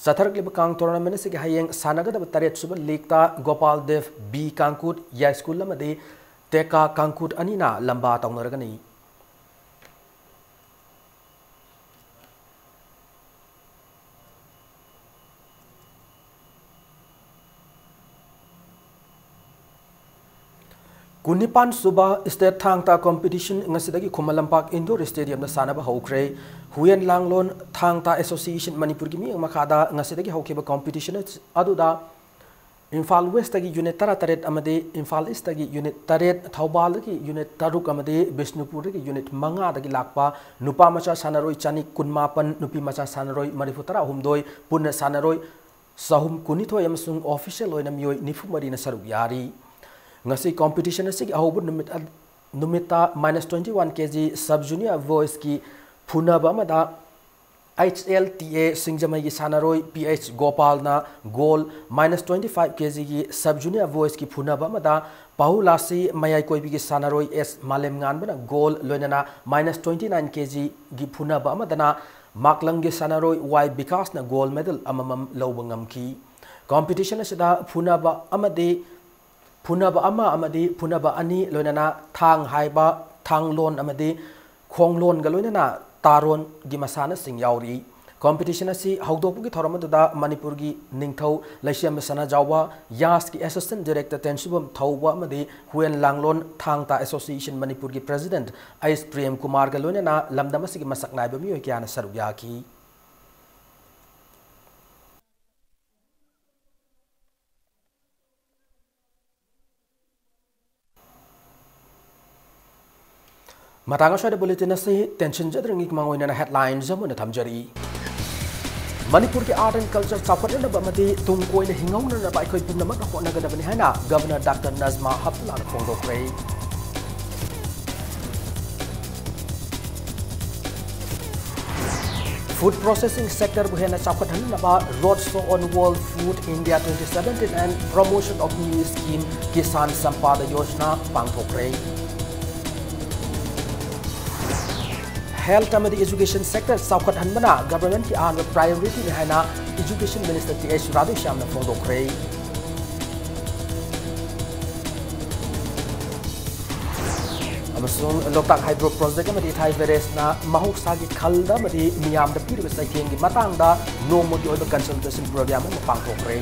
ꯆꯠꯊꯔꯛꯂꯤꯕ ꯀꯥꯡ ꯇꯣꯔꯅꯥꯃꯦꯟꯠ ꯑꯁꯤꯒꯤ ꯍꯌꯦꯡ ꯁꯥꯟꯅꯒꯗꯕ ꯇꯔꯦꯠ ꯁꯨꯕ ꯂꯤꯒꯇ ꯒꯣꯄꯥꯜ ꯗꯦꯕ ꯕꯤ ꯀꯥꯡꯀꯨꯠ ꯌꯥꯏꯁ꯭ꯀꯨꯜ ꯑꯃꯗꯤ ꯇꯦꯀꯥ ꯀꯥꯡꯀꯨꯠ ꯑꯅꯤꯅ ꯂꯝꯕꯥ ꯇꯧꯅꯔꯒꯅꯤ꯫ ꯀꯨꯟꯅꯤꯄꯥꯟ ꯁꯨꯕ ꯁ꯭ꯇꯦꯠ ꯊꯥꯡ ꯇꯥ ꯀꯣꯝꯄꯤꯇꯤꯁꯟ ꯉꯁꯤꯗꯒꯤ ꯈꯨꯃꯟ ꯂꯝꯄꯥꯛ ꯏꯟꯗꯣꯔ ꯁ꯭ꯇꯦꯗꯤꯌꯝꯗ ꯁꯥꯟꯅꯕ ꯍꯧꯈ꯭ꯔꯦ꯫ ꯍꯨꯌꯦꯟ ꯂꯥꯡꯂꯣꯟ ꯊꯥꯡ ꯇꯥ ꯑꯦꯁꯣꯁꯤꯌꯦꯁꯟ ꯃꯅꯤꯄꯨꯔꯒꯤ ꯃꯤꯠꯌꯦꯡ ꯃꯈꯥꯗ ꯉꯁꯤꯗꯒꯤ ꯍꯧꯈꯤꯕ ꯀꯣꯝꯄꯤꯇꯤꯁꯟ ꯑꯗꯨꯗ ꯏꯝꯐꯥꯜ ꯋꯦꯁꯇꯒꯤ ꯌꯨꯅꯤꯠ ꯇꯔꯥꯇꯔꯦꯠ ꯑꯃꯗꯤ ꯏꯝꯐꯥꯜ ꯏꯁꯇꯒꯤ ꯌꯨꯅꯤꯠ ꯇꯔꯦꯠ, ꯊꯧꯕꯥꯜꯗꯒꯤ ꯌꯨꯅꯤꯠ ꯇꯔꯨꯛ ꯑꯃꯗꯤ ꯕꯤꯁꯅꯨꯄꯨꯔꯗꯒꯤ ꯌꯨꯅꯤꯠ ꯃꯉꯥꯗꯒꯤ ꯂꯥꯛꯄ ꯅꯨꯄꯥ ꯃꯆꯥ ꯁꯥꯟꯅꯔꯣꯏ ꯆꯅꯤ ꯀꯨꯟꯃꯥꯄꯟ, ꯅꯨꯄꯤ ꯃꯆꯥ ꯁꯥꯟꯅꯔꯣꯏ ꯃꯔꯤꯐꯨ ꯇꯔꯥꯍꯨꯝꯗꯣꯏ, ꯄꯨꯟꯅ ꯁꯥꯟꯅꯔꯣꯏ ꯆꯍꯨꯝ ꯀꯨꯟꯅꯤꯊꯣꯏ ꯑꯃꯁꯨꯡ official ꯑꯣꯏꯅ ꯃꯤꯑꯣꯏ ꯅꯤꯐꯨ ꯃꯔꯤꯅ ꯁꯔꯨꯛ ꯌꯥꯔꯤ꯫ ꯉꯁꯤ competition ꯑꯁꯤꯒꯤ ꯑꯍꯧꯕ ꯅꯨꯃꯤꯠ ꯑ-, ꯅꯨꯃꯤꯠꯇ minus twenty one kg sub junior boysꯀꯤ ꯐꯨꯅꯕ ꯑꯃꯗ H L T A ꯁꯤꯡꯖꯃꯩꯒꯤ ꯁꯥꯟꯅꯔꯣꯏ P H ꯒꯣꯄꯥꯜꯅ gold, minus twenty five kgꯒꯤ sub junior boysꯀꯤ ꯐꯨꯅꯕ ꯑꯃꯗ ꯄꯥꯍꯨꯂꯥꯁꯤ ꯃꯌꯥꯏꯀꯣꯏꯕꯤꯒꯤ ꯁꯥꯟꯅꯔꯣꯏ S ꯃꯥꯂꯦꯝꯉꯥꯟꯕꯅ gold, ꯂꯣꯏꯅꯅ minus twenty nine kgꯒꯤ ꯐꯨꯅꯕ ꯑꯃꯗꯅ ꯃꯥꯛꯂꯪꯒꯤ ꯁꯥꯟꯅꯔꯣꯏ Y ꯕꯤꯀꯥꯁꯅ gold medal ꯑꯃꯃꯝ ꯂꯧꯕ ꯉꯝꯈꯤ꯫ Competition ꯑꯁꯤꯗ ꯐꯨꯅꯕ ꯑꯃꯗꯤ ꯐꯨꯅꯕ ꯑꯃ ꯑꯃꯗꯤ ꯐꯨꯅꯕ ꯑꯅꯤ, ꯂꯣꯏꯅꯅ ꯊꯥꯡ ꯍꯥꯏꯕ, ꯊꯥꯡꯂꯣꯟ ꯑꯃꯗꯤ ꯈꯣꯡꯂꯣꯟꯒ ꯂꯣꯏꯅꯅ ꯇꯥꯔꯣꯟꯒꯤ ꯃꯁꯥꯟꯅꯁꯤꯡ ꯌꯥꯎꯔꯤ꯫ Competition ꯑꯁꯤ ꯍꯧꯗꯣꯛꯄꯒꯤ ꯊꯧꯔꯝ ꯑꯗꯨꯗ ꯃꯅꯤꯄꯨꯔꯒꯤ ꯅꯤꯡꯊꯧ ꯂꯩꯁꯦꯝꯕ ꯁꯅꯥꯖꯥꯎꯕ, ꯌꯥꯁꯀꯤ Assistant Director ꯇꯦꯟꯁꯨꯕꯝ ꯊꯧꯕ ꯑꯃꯗꯤ ꯍꯨꯌꯦꯟ ꯂꯥꯡꯂꯣꯟ ꯊꯥꯡ ꯇꯥ Association ꯃꯅꯤꯄꯨꯔꯒꯤ President H ꯄ꯭ꯔꯦꯝ ꯀꯨꯃꯥꯔꯒ ꯂꯣꯏꯅꯅ ꯂꯝꯗꯝ ꯑꯁꯤꯒꯤ ꯃꯁꯛ ꯅꯥꯏꯕ ꯃꯤꯑꯣꯏ ꯀꯌꯥꯅ ꯁꯔꯨꯛ ꯌꯥꯈꯤ꯫ ꯃꯇꯥꯡ ꯑꯁ꯭ꯋꯥꯏꯗ bulletin ꯑꯁꯤ ꯇꯦꯟꯁꯤꯟꯖꯗ꯭ꯔꯤꯉꯩ ꯃꯃꯥꯡ ꯑꯣꯏꯅ headlines ꯑꯃ ꯑꯣꯏꯅ ꯊꯝꯖꯔꯤ꯫ ꯃꯅꯤꯄꯨꯔꯒꯤ art and culture ꯆꯥꯎꯈꯠꯅꯅꯕ ꯑꯃꯗꯤ ꯇꯨꯡ ꯀꯣꯏꯅ ꯍꯤꯡꯍꯧꯅꯅꯕ ꯑꯩꯈꯣꯏ ꯄꯨꯝꯅꯃꯛꯅ ꯍꯣꯠꯅꯒꯗꯕꯅꯤ ꯍꯥꯏꯅ Governor Doctor Najma ꯍꯦꯞꯇꯨꯜꯂꯥꯅ ꯐꯣꯡꯗꯣꯛꯈ꯭ꯔꯦ꯫ Food processing sectorꯕꯨ ꯍꯦꯟꯅ ꯆꯥꯎꯈꯠꯍꯟꯅꯕ Roadshow on World Food India twenty seventeen and Promotion of New Scheme Kisan Sampada Yojana ꯄꯥꯡꯊꯣꯛꯈ꯭ꯔꯦ꯫ Health ꯑꯃꯗꯤ education sector ꯆꯥꯎꯈꯠꯍꯟꯕꯅ governmentꯀꯤ ꯑꯍꯥꯟꯕ priorityꯅꯤ ꯍꯥꯏꯅ Education Minister Th ꯔꯥꯙꯦꯁ꯭ꯌꯥꯝꯅ ꯐꯣꯡꯗꯣꯛꯈ꯭ꯔꯦ꯫ ꯑꯃꯁꯨꯡ ꯂꯣꯛꯇꯥꯛ hydro project ꯑꯃꯗꯤ ꯏꯊꯥꯏ barrageꯅ ꯃꯍꯧꯁꯥꯒꯤ ꯈꯜꯗ ꯑꯃꯗꯤ ꯃꯤꯌꯥꯝꯗ ꯄꯤꯔꯤꯕ ꯆꯩꯊꯦꯡꯒꯤ ꯃꯇꯥꯡꯗ ꯅꯣꯡꯃꯒꯤ ꯑꯣꯏꯕ consultation program ꯑꯃ ꯄꯥꯡꯊꯣꯛꯈ꯭ꯔꯦ꯫